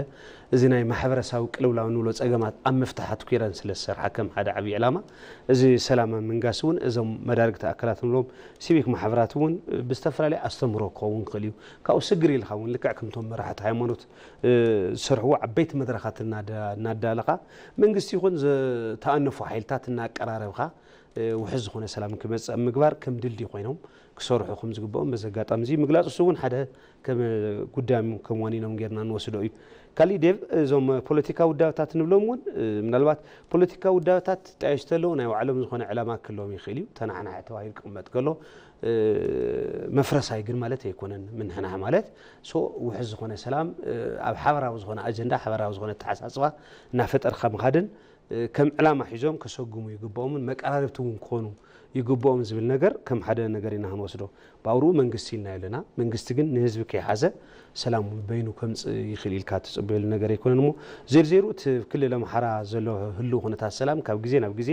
እዚ ናይ ማሕበረሳዊ ቅልውላው ንብሎ ፀገማት ኣብ ምፍታሕ ኣትኲረን ስለ ዝሰርሓ ከም ሓደ ዓብዪ ዕላማ እዚ ሰላም ኣብ ምንጋስ እውን እዞም መዳርግቲ ኣካላት ንብሎም ሲቪክ ማሕበራት እውን ብዝተፈላለየ ኣስተምህሮ ክኸውን ክኽእል እዩ። ካብኡ ስግር ኢልካ እውን ልክዕ ከምቶም መራሕቲ ሃይማኖት ዝሰርሕዎ ዓበይቲ መድረኻት እናዳለኻ መንግስቲ ይኹን ዝተኣነፉ ሓይልታት እናቀራረብካ ውሕስ ዝኾነ ሰላም ክመፅእ ኣብ ምግባር ከም ድልድይ ኮይኖም ክሰርሑ ከም ዝግብኦም በዚ ኣጋጣሚ እዚ ምግላፅ እሱ እውን ሓደ ከም ጉዳዮም ከም ዋኒኖም ጌርና ንወስዶ እዩ። ካሊእ ዴቭ እዞም ፖለቲካዊ ውዳበታት ንብሎም እውን ምናልባት ፖለቲካዊ ውዳበታት ጣየሽ ተለዉ ናይ ባዕሎም ዝኾነ ዕላማ ክህልዎም ይኽእል እዩ። ተናሕናሒ ተባሂሉ ክቕመጥ ከሎ መፍረሳይ ግን ማለት ኣይኮነን። ምንሕናሕ ማለት ሶ ውሕስ ዝኾነ ሰላም ኣብ ሓበራዊ ዝኾነ ኣጀንዳ ሓበራዊ ዝኾነ ተሓሳስባ እናፈጠርካ ምኻድን ከም ዕላማ ሒዞም ከሰጉሙ ይግብኦምን መቀራረብቲ እውን ክኾኑ ይግብኦም ዝብል ነገር ከም ሓደ ነገር ኢና ክንወስዶ። ብኣውርኡ መንግስቲ ኢልና ኣለና። መንግስቲ ግን ንህዝቢ ከይሓዘ ሰላም በይኑ ከምፅእ ይኽእል ኢልካ ትፅበየሉ ነገር ኣይኮነን እሞ ዜርዜሩ እቲ ክልል ኣምሓራ ዘሎ ህልው ኩነታት ሰላም ካብ ግዜ ናብ ግዜ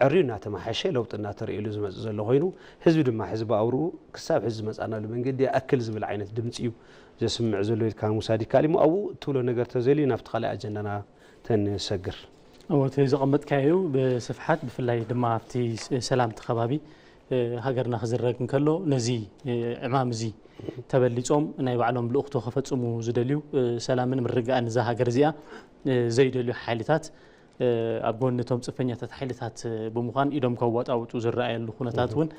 ዕርዩ እናተመሓሸ ለውጢ እናተርእየሉ ዝመፅእ ዘሎ ኮይኑ ህዝቢ ድማ ሕዚ ብኣውርኡ ክሳብ ሕዚ ዝመፃናሉ መንገዲ ይኣክል ዝብል ዓይነት ድምፂ እዩ ዘስምዕ ዘሎ ኢልካ ምውሳድ ይከኣል እሞ ኣብኡ እትብሎ ነገር ተዘልዩ ናብቲ ካልእ ኣጀንዳና ተንሰግር። እወ እቲ ዘቐመጥካዮ ብስፍሓት ብፍላይ ድማ ኣብቲ ሰላምቲ ከባቢ ሃገርና ክዝረግ እንከሎ ነዚ ዕማም እዚ ተበሊጾም ናይ ባዕሎም ልእኽቶ ከፈጽሙ ዝደልዩ ሰላምን ምርግጋእን እዛ ሃገር እዚኣ ዘይደልዩ ሓይልታት ኣብ ጎኒ እቶም ጽንፈኛታት ሓይልታት ብምዃን ኢዶም ከዋጣውጡ ዝረኣየሉ ኩነታት እውን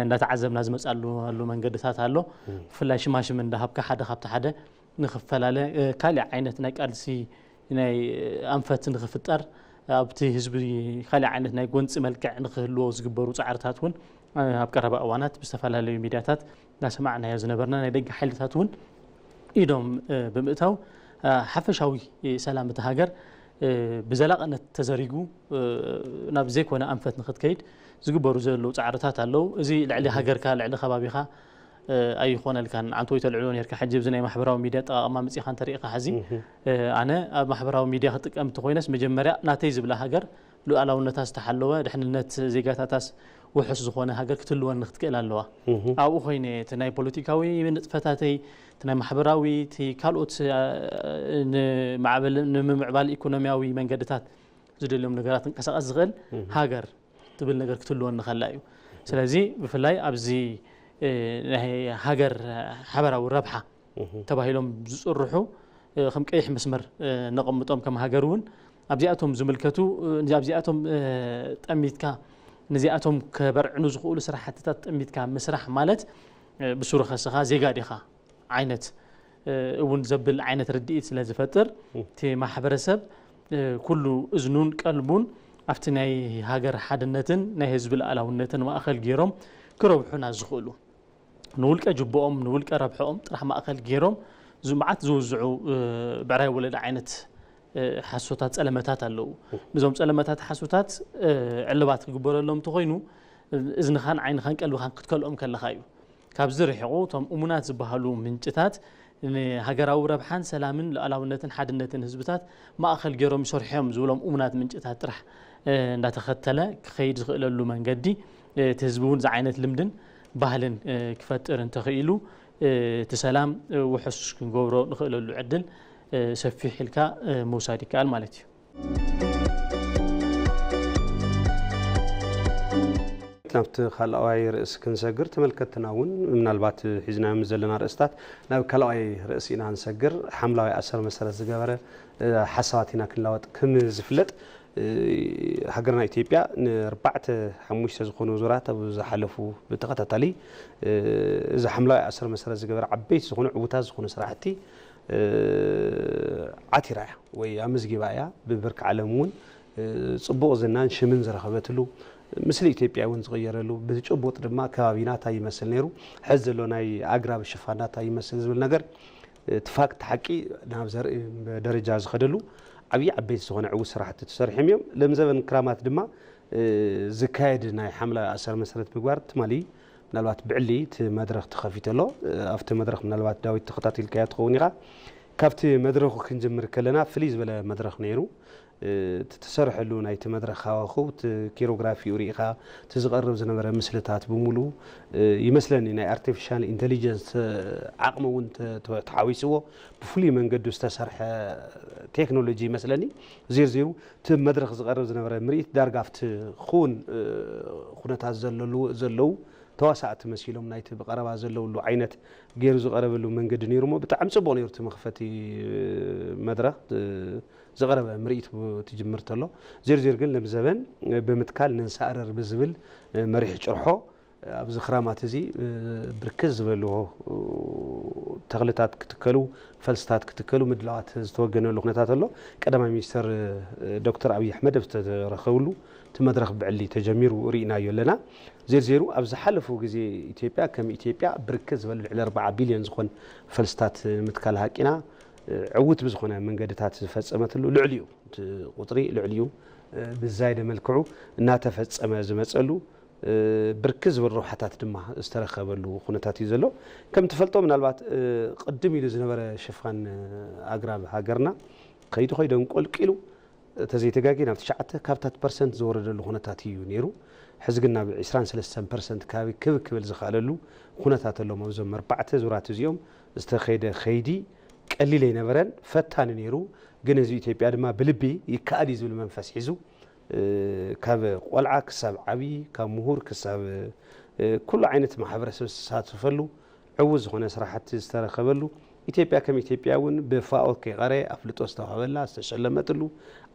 እንዳተዓዘብና ዝመጻሉ ኣሎ መንገድታት ኣሎ። ብፍላይ ሽማሽም እንዳሃብካ ሓደ ካብቲ ሓደ ንኽፈላለ ካልእ ዓይነት ናይ ቃልሲ ናይ ኣንፈት ንኽፍጠር ኣብቲ ህዝቢ ካልእ ዓይነት ናይ ጎንፂ መልክዕ ንክህልዎ ዝግበሩ ፃዕርታት እውን ኣብ ቀረባ እዋናት ብዝተፈላለዩ ሚድያታት እናሰማዕናዮ ዝነበርና ናይ ደገ ሓይልታት እውን ኢዶም ብምእታው ሓፈሻዊ ሰላም እቲ ሃገር ብዘላቕነት ተዘሪጉ ናብ ዘይኮነ ኣንፈት ንክትከይድ ዝግበሩ ዘለዉ ፃዕርታት ኣለዉ። እዚ ልዕሊ ሃገርካ ልዕሊ ከባቢኻ ኣይኾነልካን። ዓንቶ ይተልዕሎ ነርካ ሕጂ ኣብዚ ናይ ማሕበራዊ ሚድያ ኣጠቓቕማ መፂኻ እንተሪኢኻ ሕዚ ኣነ ኣብ ማሕበራዊ ሚድያ ክጥቀም እንተኮይነስ መጀመርያ ናተይ ዝብላ ሃገር ሉዓላውነታ ዝተሓለወ ድሕንነት ዜጋታታስ ውሑስ ዝኾነ ሃገር ክትህልወኒ ክትክእል ኣለዋ። ኣብኡ ኮይነ እቲ ናይ ፖለቲካዊ ንጥፈታተይ እቲ ናይ ማሕበራዊ እቲ ካልኦት ንምምዕባል ኢኮኖሚያዊ መንገድታት ዝደልዮም ነገራት ክንቀሳቀስ ዝኽእል ሃገር ትብል ነገር ክትህልወኒ ከላ እዩ። ስለዚ ብፍላይ ኣብዚ ናይ ሃገር ሓበራዊ ረብሓ ተባሂሎም ዝፅርሑ ከም ቀይሕ መስመር ነቐምጦም ከም ሃገር እውን ኣብዚኣቶም ዝምልከቱ ኣብዚኣቶም ጠሚትካ ነዚኣቶም ከበርዕኑ ዝኽእሉ ስራሕትታት ጠሚትካ ምስራሕ ማለት ብሱሩ ከስኻ ዜጋ ዲኻ ዓይነት እውን ዘብል ዓይነት ርድኢት ስለ ዝፈጥር እቲ ማሕበረሰብ ኩሉ እዝኑን ቀልቡን ኣብቲ ናይ ሃገር ሓድነትን ናይ ህዝቢ ሉዓላውነትን ማእኸል ገይሮም ክረብሑና ዝኽእሉ ንውልቀ ጅብኦም ንውልቀ ረብሐኦም ጥራሕ ማእኸል ገይሮም ዝመዓት ዝውዝዑ ብዕራይ ወለድ ዓይነት ሓሶታት ፀለመታት ኣለዉ። ነዞም ፀለመታት ሓሶታት ዕልባት ክግበረሎም እንተኮይኑ እዝንኻን ዓይንኻን ቀልብኻን ክትከልኦም ከለኻ እዩ። ካብዚ ርሒቑ እቶም እሙናት ዝበሃሉ ምንጭታት ንሃገራዊ ረብሓን ሰላምን ሉዓላውነትን ሓድነትን ህዝብታት ማእኸል ገይሮም ይሰርሑ እዮም ዝብሎም እሙናት ምንጭታት ጥራሕ እንዳተኸተለ ክኸይድ ዝኽእለሉ መንገዲ እቲ ህዝቢ እውን እዚ ዓይነት ልምድን ባህልን ክፈጥር እንተኽኢሉ እቲ ሰላም ውሑስ ክንገብሮ ንኽእለሉ ዕድል ሰፊሕ ኢልካ ምውሳድ ይከኣል ማለት እዩ። ናብቲ ካልኣዋይ ርእሲ ክንሰግር ተመልከትና እውን ምናልባት ሒዝናዮም ዘለና ርእስታት ናብ ካልኣዋይ ርእሲ ኢና ንሰግር። ሓምለዋይ ኣሰር መሰረት ዝገበረ ሓሳባት ኢና ክንላወጥ ከም ዝፍለጥ ሃገርና ኢትዮጵያ ንኣርባዕተ ሓሙሽተ ዝኾኑ ዙራት ኣብ ዝሓለፉ ብተኸታታሊ እዚ ሓምለዋይ ኣሰር መሰረት ዝገበረ ዓበይቲ ዝኾኑ ዕዉታት ዝኾኑ ስራሕቲ ዓቲራ እያ ወይ ኣመዝጊባ እያ። ብብርኪ ዓለም እውን ጽቡቕ ዝናን ሽምን ዝረኸበትሉ፣ ምስሊ ኢትዮጵያ እውን ዝቕየረሉ፣ ብጭቡጥ ድማ ከባቢና እንታይ ይመስል ነይሩ፣ ሕዚ ዘሎ ናይ ኣግራብ ሽፋና እንታይ ይመስል ዝብል ነገር፣ እቲ ፋክት ሓቂ ናብ ዘርኢ ደረጃ ዝኸደሉ ዓብዪ ዓበይቲ ዝኾነ ዕዉት ስራሕቲ ተሰሪሖም እዮም። ሎም ዘበን ክራማት ድማ ዝካየድ ናይ ሓምላይ ኣሰር መሰረት ምግባር ትማሊ ምናልባት ብዕሊ እቲ መድረኽ ተኸፊቱ ኣሎ። ኣብቲ መድረኽ ምናልባት ዳዊት ተኸታቲልካዮ ትኸውን ኢኻ። ካብቲ መድረኹ ክንጅምር ከለና ፍልይ ዝበለ መድረኽ ነይሩ። እቲ ተሰርሐሉ ናይቲ መድረኽ ሃዋህው፣ እቲ ኪሮግራፊኡ ርኢኻ፣ እቲ ዝቐርብ ዝነበረ ምስልታት ብምሉኡ ይመስለኒ ናይ ኣርቲፊሻል ኢንተሊጀንስ ዓቕሚ እውን ተ- ተ- ተሓዊስዎ ብፍሉይ መንገዱ ዝተሰርሐ ቴክኖሎጂ ይመስለኒ። ዜርዜሩ እቲ መድረኽ ዝቐርብ ዝነበረ ምርኢት ዳርጋ ኣብቲ ክውን ኩነታት ዘለሉ ዘለዉ ተዋሳእቲ መሲሎም ናይቲ ብቐረባ ዘለውሉ ዓይነት ገይሩ ዝቐረበሉ መንገዲ ነይሩ እሞ ብጣዕሚ ጽቡቕ ነይሩ። እቲ መኽፈቲ መድረኽ ዝቐረበ ምርኢት ትጅምር ተሎ ዜርዜር ግን ለምዘበን ብምትካል ንንሳእረር ብዝብል መሪሕ ጭርሖ ኣብዚ ክራማት እዚ ብርክት ዝበሉ ተኽልታት ክትከሉ፣ ፈልስታት ክትከሉ ምድላዋት ዝተወገነሉ ኩነታት ኣሎ። ቀዳማይ ሚኒስተር ዶክተር ኣብይ ኣሕመድ ኣብ ዝተረኸብሉ እቲ መድረኽ ብዕሊ ተጀሚሩ ርኢናዮ ኣለና። ዜርዜሩ ኣብ ዝሓለፉ ግዜ ኢትዮጵያ ከም ኢትዮጵያ ብርክት ዝበሉ ልዕሊ ኣርባዓ ቢልዮን ዝኾን ፈልስታት ምትካል ሃቂና ዕዉት ብዝኾነ መንገድታት ዝፈጸመትሉ ልዕሊኡ እቲ ቁጽሪ ልዕሊኡ ብዛይደ መልክዑ እናተፈጸመ ዝመጸሉ ብርክት ዝበሉ ረብሓታት ድማ ዝተረኸበሉ ኩነታት እዩ ዘሎ። ከም ትፈልጦ ምናልባት ቅድም ኢሉ ዝነበረ ሽፋን ኣግራብ ሃገርና ከይዱ ከይዱ ኣንቆልቂሉ ተዘይተጋጊ ናብ ትሽዓተ ካብታት ፐርሰንት ዝወረደሉ ኩነታት እዩ ነይሩ። ሕዚ ግን ናብ ዒስራን ሰለስተን ፐርሰንት ከባቢ ክብ ክብል ዝኸኣለሉ ኩነታት ኣሎ። ኣብዞም ኣርባዕተ ዙራት እዚኦም ዝተኸይደ ከይዲ ቀሊል ኣይነበረን፣ ፈታኒ ነይሩ። ግን ህዝቢ ኢትዮጵያ ድማ ብልቢ ይከኣል እዩ ዝብል መንፈስ ሒዙ ካብ ቆልዓ ክሳብ ዓብዪ፣ ካብ ምሁር ክሳብ ኩሉ ዓይነት ማሕበረሰብ ዝተሳተፈሉ ዕዉት ዝኾነ ስራሕቲ ዝተረኸበሉ፣ ኢትዮጵያ ከም ኢትዮጵያ እውን ብፋኦ ከይቐረ ኣፍልጦ ዝተዋህበላ ዝተሸለመትሉ፣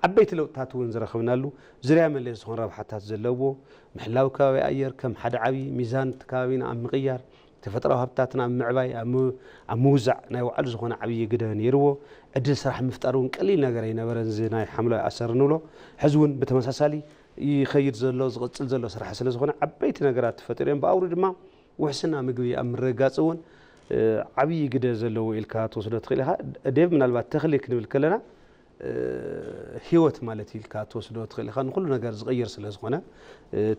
ዓበይቲ ለውጥታት እውን ዝረኸብናሉ፣ ዙርያ መለስ ዝኾኑ ረብሓታት ዘለዎ፣ ምሕላው ከባቢ ኣየር ከም ሓደ ዓብዪ ሚዛን እቲ ከባቢና ኣብ ምቕያር፣ ተፈጥራዊ ሃብትታትና ኣብ ምዕባይ፣ ኣብ ም- ኣብ ምውዛዕ ናይ ባዕሉ ዝኾነ ዓብዪ ግደ ነይርዎ። ዕድል ስራሕ ምፍጣር እውን ቀሊል ነገር ኣይነበረን። እዚ ናይ ሓምለዋይ ኣሰር ንብሎ ሕዚ እውን ብተመሳሳሊ ይኸይድ ዘሎ ዝቕፅል ዘሎ ስራሕ ስለ ዝኾነ ዓበይቲ ነገራት ተፈጢሩ እዮም። ብኣውሩ ድማ ውሕስና ምግቢ ኣብ ምርግጋፅ እውን ዓብዪ ግደ ዘለዎ ኢልካ ትወስዶ ትኽእል ኢኻ። ዴቭ፣ ምናልባት ተኽሊ ክንብል ከለና ህይወት ማለት ኢልካ ትወስዶ ትኽእል ኢኻ። ንኩሉ ነገር ዝቕይር ስለ ዝኾነ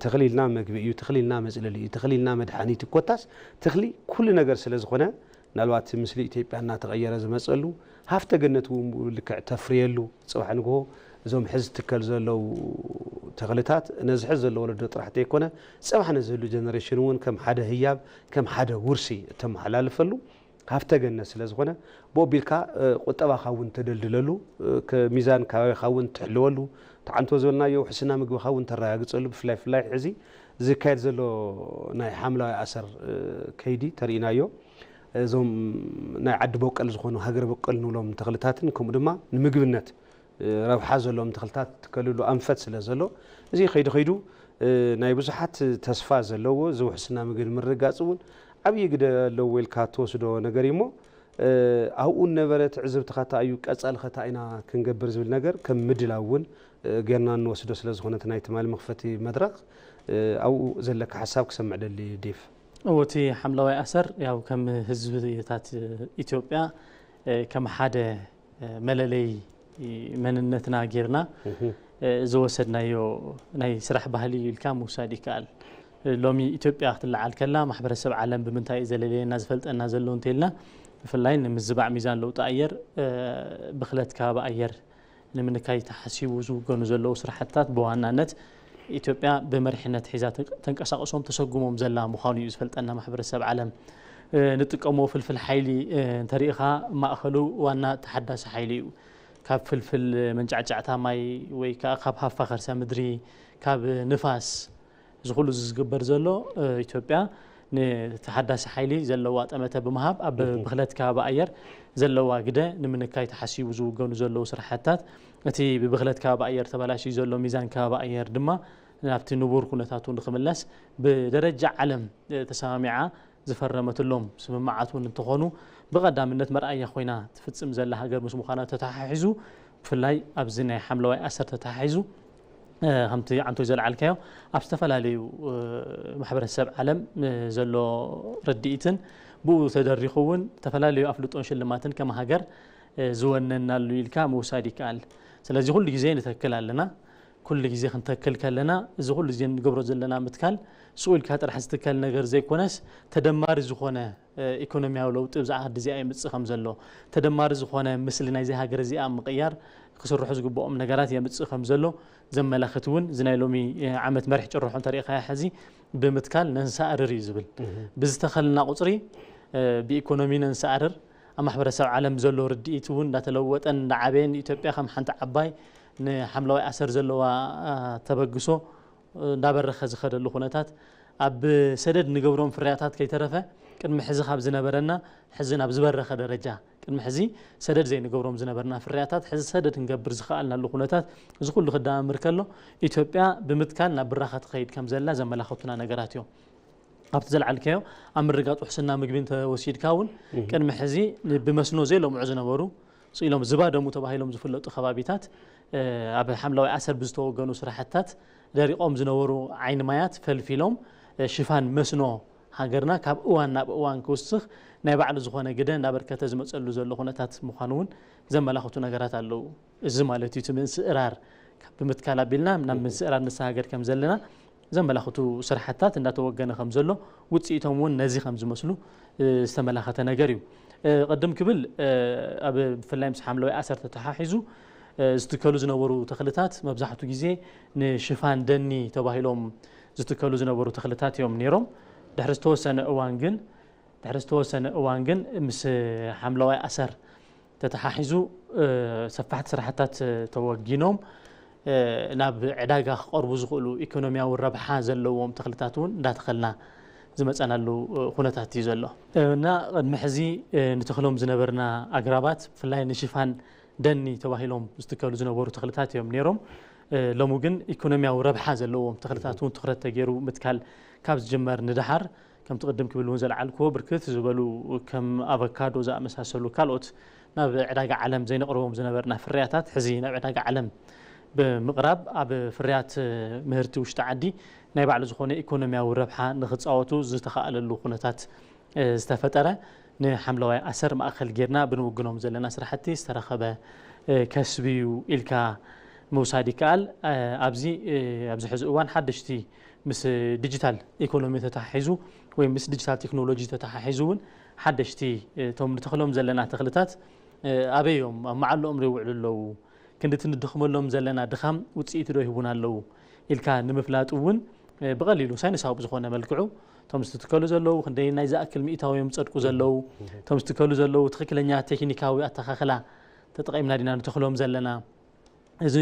ተኽሊ ኢልና መግቢ እዩ፣ ተኽሊ ኢልና መፅለሊ እዩ፣ ተኽሊ ኢልና መድሓኒት እዩ። ኮታስ ተኽሊ ኩሉ ነገር ስለ ዝኾነ ምናልባት እቲ ምስሊ ኢትዮጵያ እናተቐየረ ዝመፀሉ ሃፍተ ገነት እውን ብኡ ልክዕ ተፍርየሉ ፅባሕ ንግሆ እዞም ሕዚ ትከል ዘለዉ ተኽልታት ነዚ ሕዚ ዘሎ ወለዶ ጥራሕ ዘይኮነ ፅባሕ ነዝህሉ ጀነሬሽን እውን ከም ሓደ ህያብ ከም ሓደ ውርሲ እተመሓላልፈሉ ሃፍተ ገነት ስለ ዝኾነ ብኡ ኣቢልካ ቁጠባኻ እውን ተደልድለሉ ሚዛን ከባቢኻ እውን ትሕልወሉ ተዓንቶ ዝበልናዮ ውሕስና ምግብኻ እውን ተረጋግፀሉ ብፍላይ ፍላይ ሕዚ ዝካየድ ዘሎ ናይ ሓምለዋይ ኣሰር ከይዲ ተርኢናዮ እዞም ናይ ዓዲ ቦቀል ዝኾኑ ሃገር ቦቀል ንብሎም ተኽልታትን ከምኡ ድማ ንምግብነት ረብሓ ዘለዎም ተኽልታት ትከልሉ ኣንፈት ስለ ዘሎ እዚ ከይዱ ከይዱ ናይ ብዙሓት ተስፋ ዘለዎ እዚ ውሕስና ምግቢ ንምርግጋፅ እውን ዓብዪ ግደ ኣለዎ ኢልካ ትወስዶ ነገር እዩ እሞ ኣብኡ ነበረ ትዕዝብትኻ እንታይ እዩ ቀፃሊ ኸታ ኢና ክንገብር ዝብል ነገር ከም ምድላው እውን ጌርና እንወስዶ ስለ ዝኾነ እቲ ናይ ትማሊ መኽፈቲ መድረኽ ኣብኡ ዘለካ ሓሳብ ክሰምዕ ደሊ ዴፍ። እዎ እቲ ሓምለዋይ ኣሰር ያው ከም ህዝብታት ኢትዮጵያ ከም ሓደ መለለይ መንነትና ጌርና ዝወሰድናዮ ናይ ስራሕ ባህሊ እዩ ኢልካ ምውሳድ ይከኣል። ሎሚ ኢትዮጵያ ክትለዓል ከላ ማሕበረሰብ ዓለም ብምንታይ እዩ ዘለለየና ዝፈልጠና ዘሎ እንተልና ብፍላይ ንምዝባዕ ሚዛን ለውጢ ኣየር ብኽለት ከባቢ ኣየር ንምንካይ ተሓሲቡ ዝውገኑ ዘለዉ ስራሕትታት ብዋናነት ኢትዮጵያ ብመሪሕነት ሒዛ ተንቀሳቕሶም ተሰጉሞም ዘላ ምዃኑ እዩ ዝፈልጠና ማሕበረሰብ ዓለም። ንጥቀሞ ፍልፍል ሓይሊ እንተሪኢኻ ማእኸሉ ዋና ተሓዳሲ ሓይሊ እዩ። ካብ ፍልፍል መንጫዕጫዕታ ማይ ወይ ከዓ ካብ ሃፋ ከርሰ ምድሪ ካብ ንፋስ እዚ ኩሉ እዚ ዝግበር ዘሎ ኢትዮጵያ ንተሓዳሲ ሓይሊ ዘለዋ ጠመተ ብምሃብ ኣብ ብኽለት ከባቢ ኣየር ዘለዋ ግደ ንምንካይ ተሓሲቡ ዝውገኑ ዘለዉ ስራሕትታት እቲ ብብኽለት ከባቢ ኣየር ተበላሽዩ ዘሎ ሚዛን ከባቢ ኣየር ድማ ናብቲ ንቡር ኩነታቱ ንክምለስ ብደረጃ ዓለም ተሰማሚዓ ዝፈረመትሎም ስምምዓት እውን እንተኾኑ ብቐዳምነት መርኣያ ኮይና ትፍፅም ዘላ ሃገር ምስ ምዃና ተተሓሒዙ ብፍላይ ኣብዚ ናይ ሓምለዋይ ኣሰር ተተሓሒዙ ከምቲ ዓንቶ ዘልዓልካዮ ኣብ ዝተፈላለዩ ማሕበረሰብ ዓለም ዘሎ ርድኢትን ብኡ ተደሪኹ እውን ዝተፈላለዩ ኣፍልጦን ሽልማትን ከም ሃገር ዝወነናሉ ኢልካ ምውሳድ ይከኣል። ስለዚ ኩሉ ግዜ ንተክል ኣለና። ኩሉ ግዜ ክንተክል ከለና እዚ ኩሉ ግዜ ንገብሮ ዘለና ምትካል ስኡ ኢልካ ጥራሕ ዝትከል ነገር ዘይኮነስ ተደማሪ ዝኾነ ኢኮኖሚያዊ ለውጢ ብዛ ዓዲ እዚኣ የምፅእ ከም ዘሎ፣ ተደማሪ ዝኾነ ምስሊ ናይዚ ሃገር እዚኣ ምቕያር ክስርሑ ዝግብኦም ነገራት የምፅእ ከም ዘሎ ዘመላኽት እውን እዚ ናይ ሎሚ ዓመት መሪሕ ጭርሖ እንተሪኢኻዮ ሕዚ ብምትካል ነንሰኣርር እዩ ዝብል። ብዝተኸልና ቁፅሪ ብኢኮኖሚ ነንሰኣርር፣ ኣብ ማሕበረሰብ ዓለም ዘሎ ርድኢት እውን እንዳተለወጠን እንዳዓበየን ኢትዮጵያ ከም ሓንቲ ዓባይ ንሓምለዋይ ኣሰር ዘለዋ ተበግሶ እንዳበረኸ ዝኸደሉ ኩነታት ኣብ ሰደድ ንገብሮም ፍርያታት ከይተረፈ ቅድሚ ሕዚ ካብ ዝነበረና ሕዚ ናብ ዝበረኸ ደረጃ ቅድሚ ሕዚ ሰደድ ዘይንገብሮም ዝነበርና ፍርያታት ሕዚ ሰደድ ክንገብር ዝኸኣልናሉ ኩነታት እዚ ኩሉ ክደማምር ከሎ ኢትዮጵያ ብምትካል ናብ ብራኸ ትኸይድ ከም ዘላ ዘመላኸቱና ነገራት እዮም። ኣብቲ ዘልዓልካዮ ኣብ ምርጋጥ ውሕስና ምግቢ እንተወሲድካ እውን ቅድሚ ሕዚ ብመስኖ ዘይለምዑ ዝነበሩ ስኢሎም ዝባደሙ ተባሂሎም ዝፍለጡ ከባቢታት ኣብ ሓምለዋይ ኣሰር ብዝተወገኑ ስራሕትታት ደሪቖም ዝነበሩ ዓይኒ ማያት ፈልፊሎም ሽፋን መስኖ ሃገርና ካብ እዋን ናብ እዋን ክውስኽ ናይ ባዕሉ ዝኾነ ግደ እንዳበርከተ ዝመፀሉ ዘሎ ኩነታት ምዃኑ እውን ዘመላኽቱ ነገራት ኣለዉ። እዚ ማለት እዩ እቲ ምንስእራር ካብ ብምትካል ኣቢልና ናብ ምንስእራር ንሰጋገር ከም ዘለና ዘመላኽቱ ስራሕትታት እንዳተወገነ ከም ዘሎ ውፅኢቶም እውን ነዚ ከም ዝመስሉ ዝተመላኸተ ነገር እዩ። ቅድም ክብል ኣብ ብፍላይ ምስ ሓምለዋይ ኣሰር ተተሓሒዙ ዝትከሉ ዝነበሩ ተኽልታት መብዛሕቱ ግዜ ንሽፋን ደኒ ተባሂሎም ዝትከሉ ዝነበሩ ተኽልታት እዮም ነይሮም። ድሕሪ ዝተወሰነ እዋን ግን ድሕሪ ዝተወሰነ እዋን ግን ምስ ሓምለዋይ ኣሰር ተተሓሒዙ ሰፋሕቲ ስራሕታት ተወጊኖም ናብ ዕዳጋ ክቐርቡ ዝኽእሉ ኢኮኖሚያዊ ረብሓ ዘለዎም ተኽልታት እውን እንዳተኸልና ዝመፀናሉ ኩነታት እዩ ዘሎ። እና ቅድሚ ሕዚ ንተኽሎም ዝነበርና ኣግራባት ብፍላይ ንሽፋን ደኒ ተባሂሎም ዝትከሉ ዝነበሩ ተኽልታት እዮም ነይሮም። ሎሚ ግን ኢኮኖሚያዊ ረብሓ ዘለዎም ተኽልታት እውን ትኹረት ተገይሩ ምትካል ካብ ዝጅመር ንደሓር ከምቲ ቅድም ክብል እውን ዘልዓልክዎ ብርክት ዝበሉ ከም ኣቨካዶ ዝኣመሳሰሉ ካልኦት ናብ ዕዳጋ ዓለም ዘይነቕርቦም ዝነበርና ፍርያታት ሕዚ ናብ ዕዳጋ ዓለም ብምቕራብ ኣብ ፍርያት ምህርቲ ውሽጢ ዓዲ ናይ ባዕሉ ዝኾነ ኢኮኖሚያዊ ረብሓ ንክፃወቱ ዝተኸኣለሉ ኩነታት ዝተፈጠረ ንሓምለዋይ ኣሰር ማእኸል ጌርና ብንውግኖም ዘለና ስራሕቲ ዝተረኸበ ከስቢ እዩ ኢልካ ምውሳድ ይከኣል። ኣብዚ ኣብዚ ሕዚ እዋን ሓደሽቲ ምስ ዲጂታል ኢኮኖሚ ተተሓሒዙ ወይ ምስ ዲጂታል ቴክኖሎጂ ተተሓሒዙ እውን ሓደሽቲ እቶም ንተኽሎም ዘለና ተኽልታት ኣበይ እዮም ኣብ መዓልኦም ዶ ይውዕሉ ኣለዉ? ክንድቲ ንድኽመሎም ዘለና ድኻም ውፅኢት ዶ ይህቡና ኣለዉ ኢልካ ንምፍላጥ እውን ብቐሊሉ ሳይንሳዊ ብዝኾነ መልክዑ እቶም ዝትከሉ ዘለዉ ክንደይ ናይ ዝኣክል ሚእታዊ እዮም ዝፀድቁ ዘለዉ እቶም ዝትከሉ ዘለዉ ትኽክለኛ ቴክኒካዊ ኣተኻኽላ ተጠቒምና ዲና ንተኽሎም ዘለና እዚ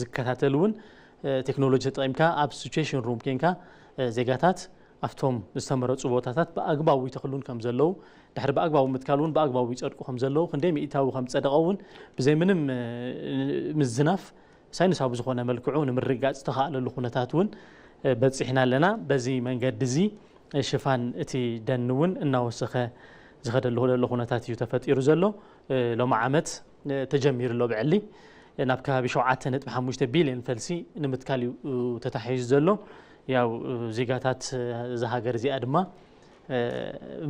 ዝከታተል እውን ቴክኖሎጂ ተጠቒምካ ኣብ ሲቹዌሽን ሩም ኮንካ ዜጋታት ኣብቶም ዝተመረፁ ቦታታት ብኣግባቡ ይተኽሉን ከም ዘለዉ ድሕሪ ብኣግባቡ ምትካል እውን ብኣግባቡ ይፀድቁ ከም ዘለዉ ክንደይ ሚእታዊ ከም ዝፀደቐ እውን ብዘይ ምንም ምዝናፍ ሳይንሳዊ ብዝኾነ መልክዑ ንምርግጋፅ ዝተኻእለሉ ኩነታት እውን በፂሕና ኣለና። በዚ መንገዲ እዚ ሽፋን እቲ ደን እውን እናወሰኸ ዝኸደሉ ዘሎ ኩነታት እዩ ተፈጢሩ ዘሎ። ሎሚ ዓመት ተጀሚሩ ኣሎ ብዕሊ ናብ ከባቢ ሸውዓተ ነጥቢ ሓሙሽተ ቢልዮን ፈልሲ ንምትካል እዩ ተታሒዙ ዘሎ። ያው ዜጋታት እዛ ሃገር እዚኣ ድማ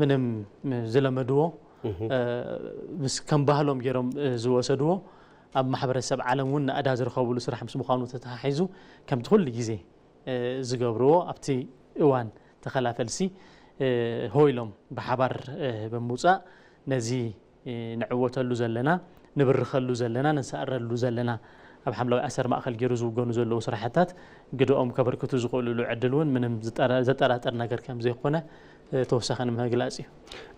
ምንም ዝለመድዎ ምስ ከም ባህሎም ገይሮም ዝወሰድዎ ኣብ ማሕበረሰብ ዓለም እውን ናእዳ ዝረኸብሉ ስራሕ ምስ ምዃኑ ተተሓሒዙ ከምቲ ኩሉ ግዜ ዝገብርዎ ኣብቲ እዋን ተኸላ ፈልሲ ሆ ኢሎም ብሓባር ብምውፃእ ነዚ ንዕወተሉ ዘለና ንብርኸሉ ዘለና ንሰዕረሉ ዘለና ኣብ ሓምለዋይ ኣሰር ማእኸል ገይሩ ዝውገኑ ዘለዉ ስራሕታት ግደኦም ከበርክቱ ዝኽእሉሉ ዕድል እውን ምንም ዘጠራጥር ነገር ከም ዘይኮነ ተወሳኺ ንምግላፅ እዩ።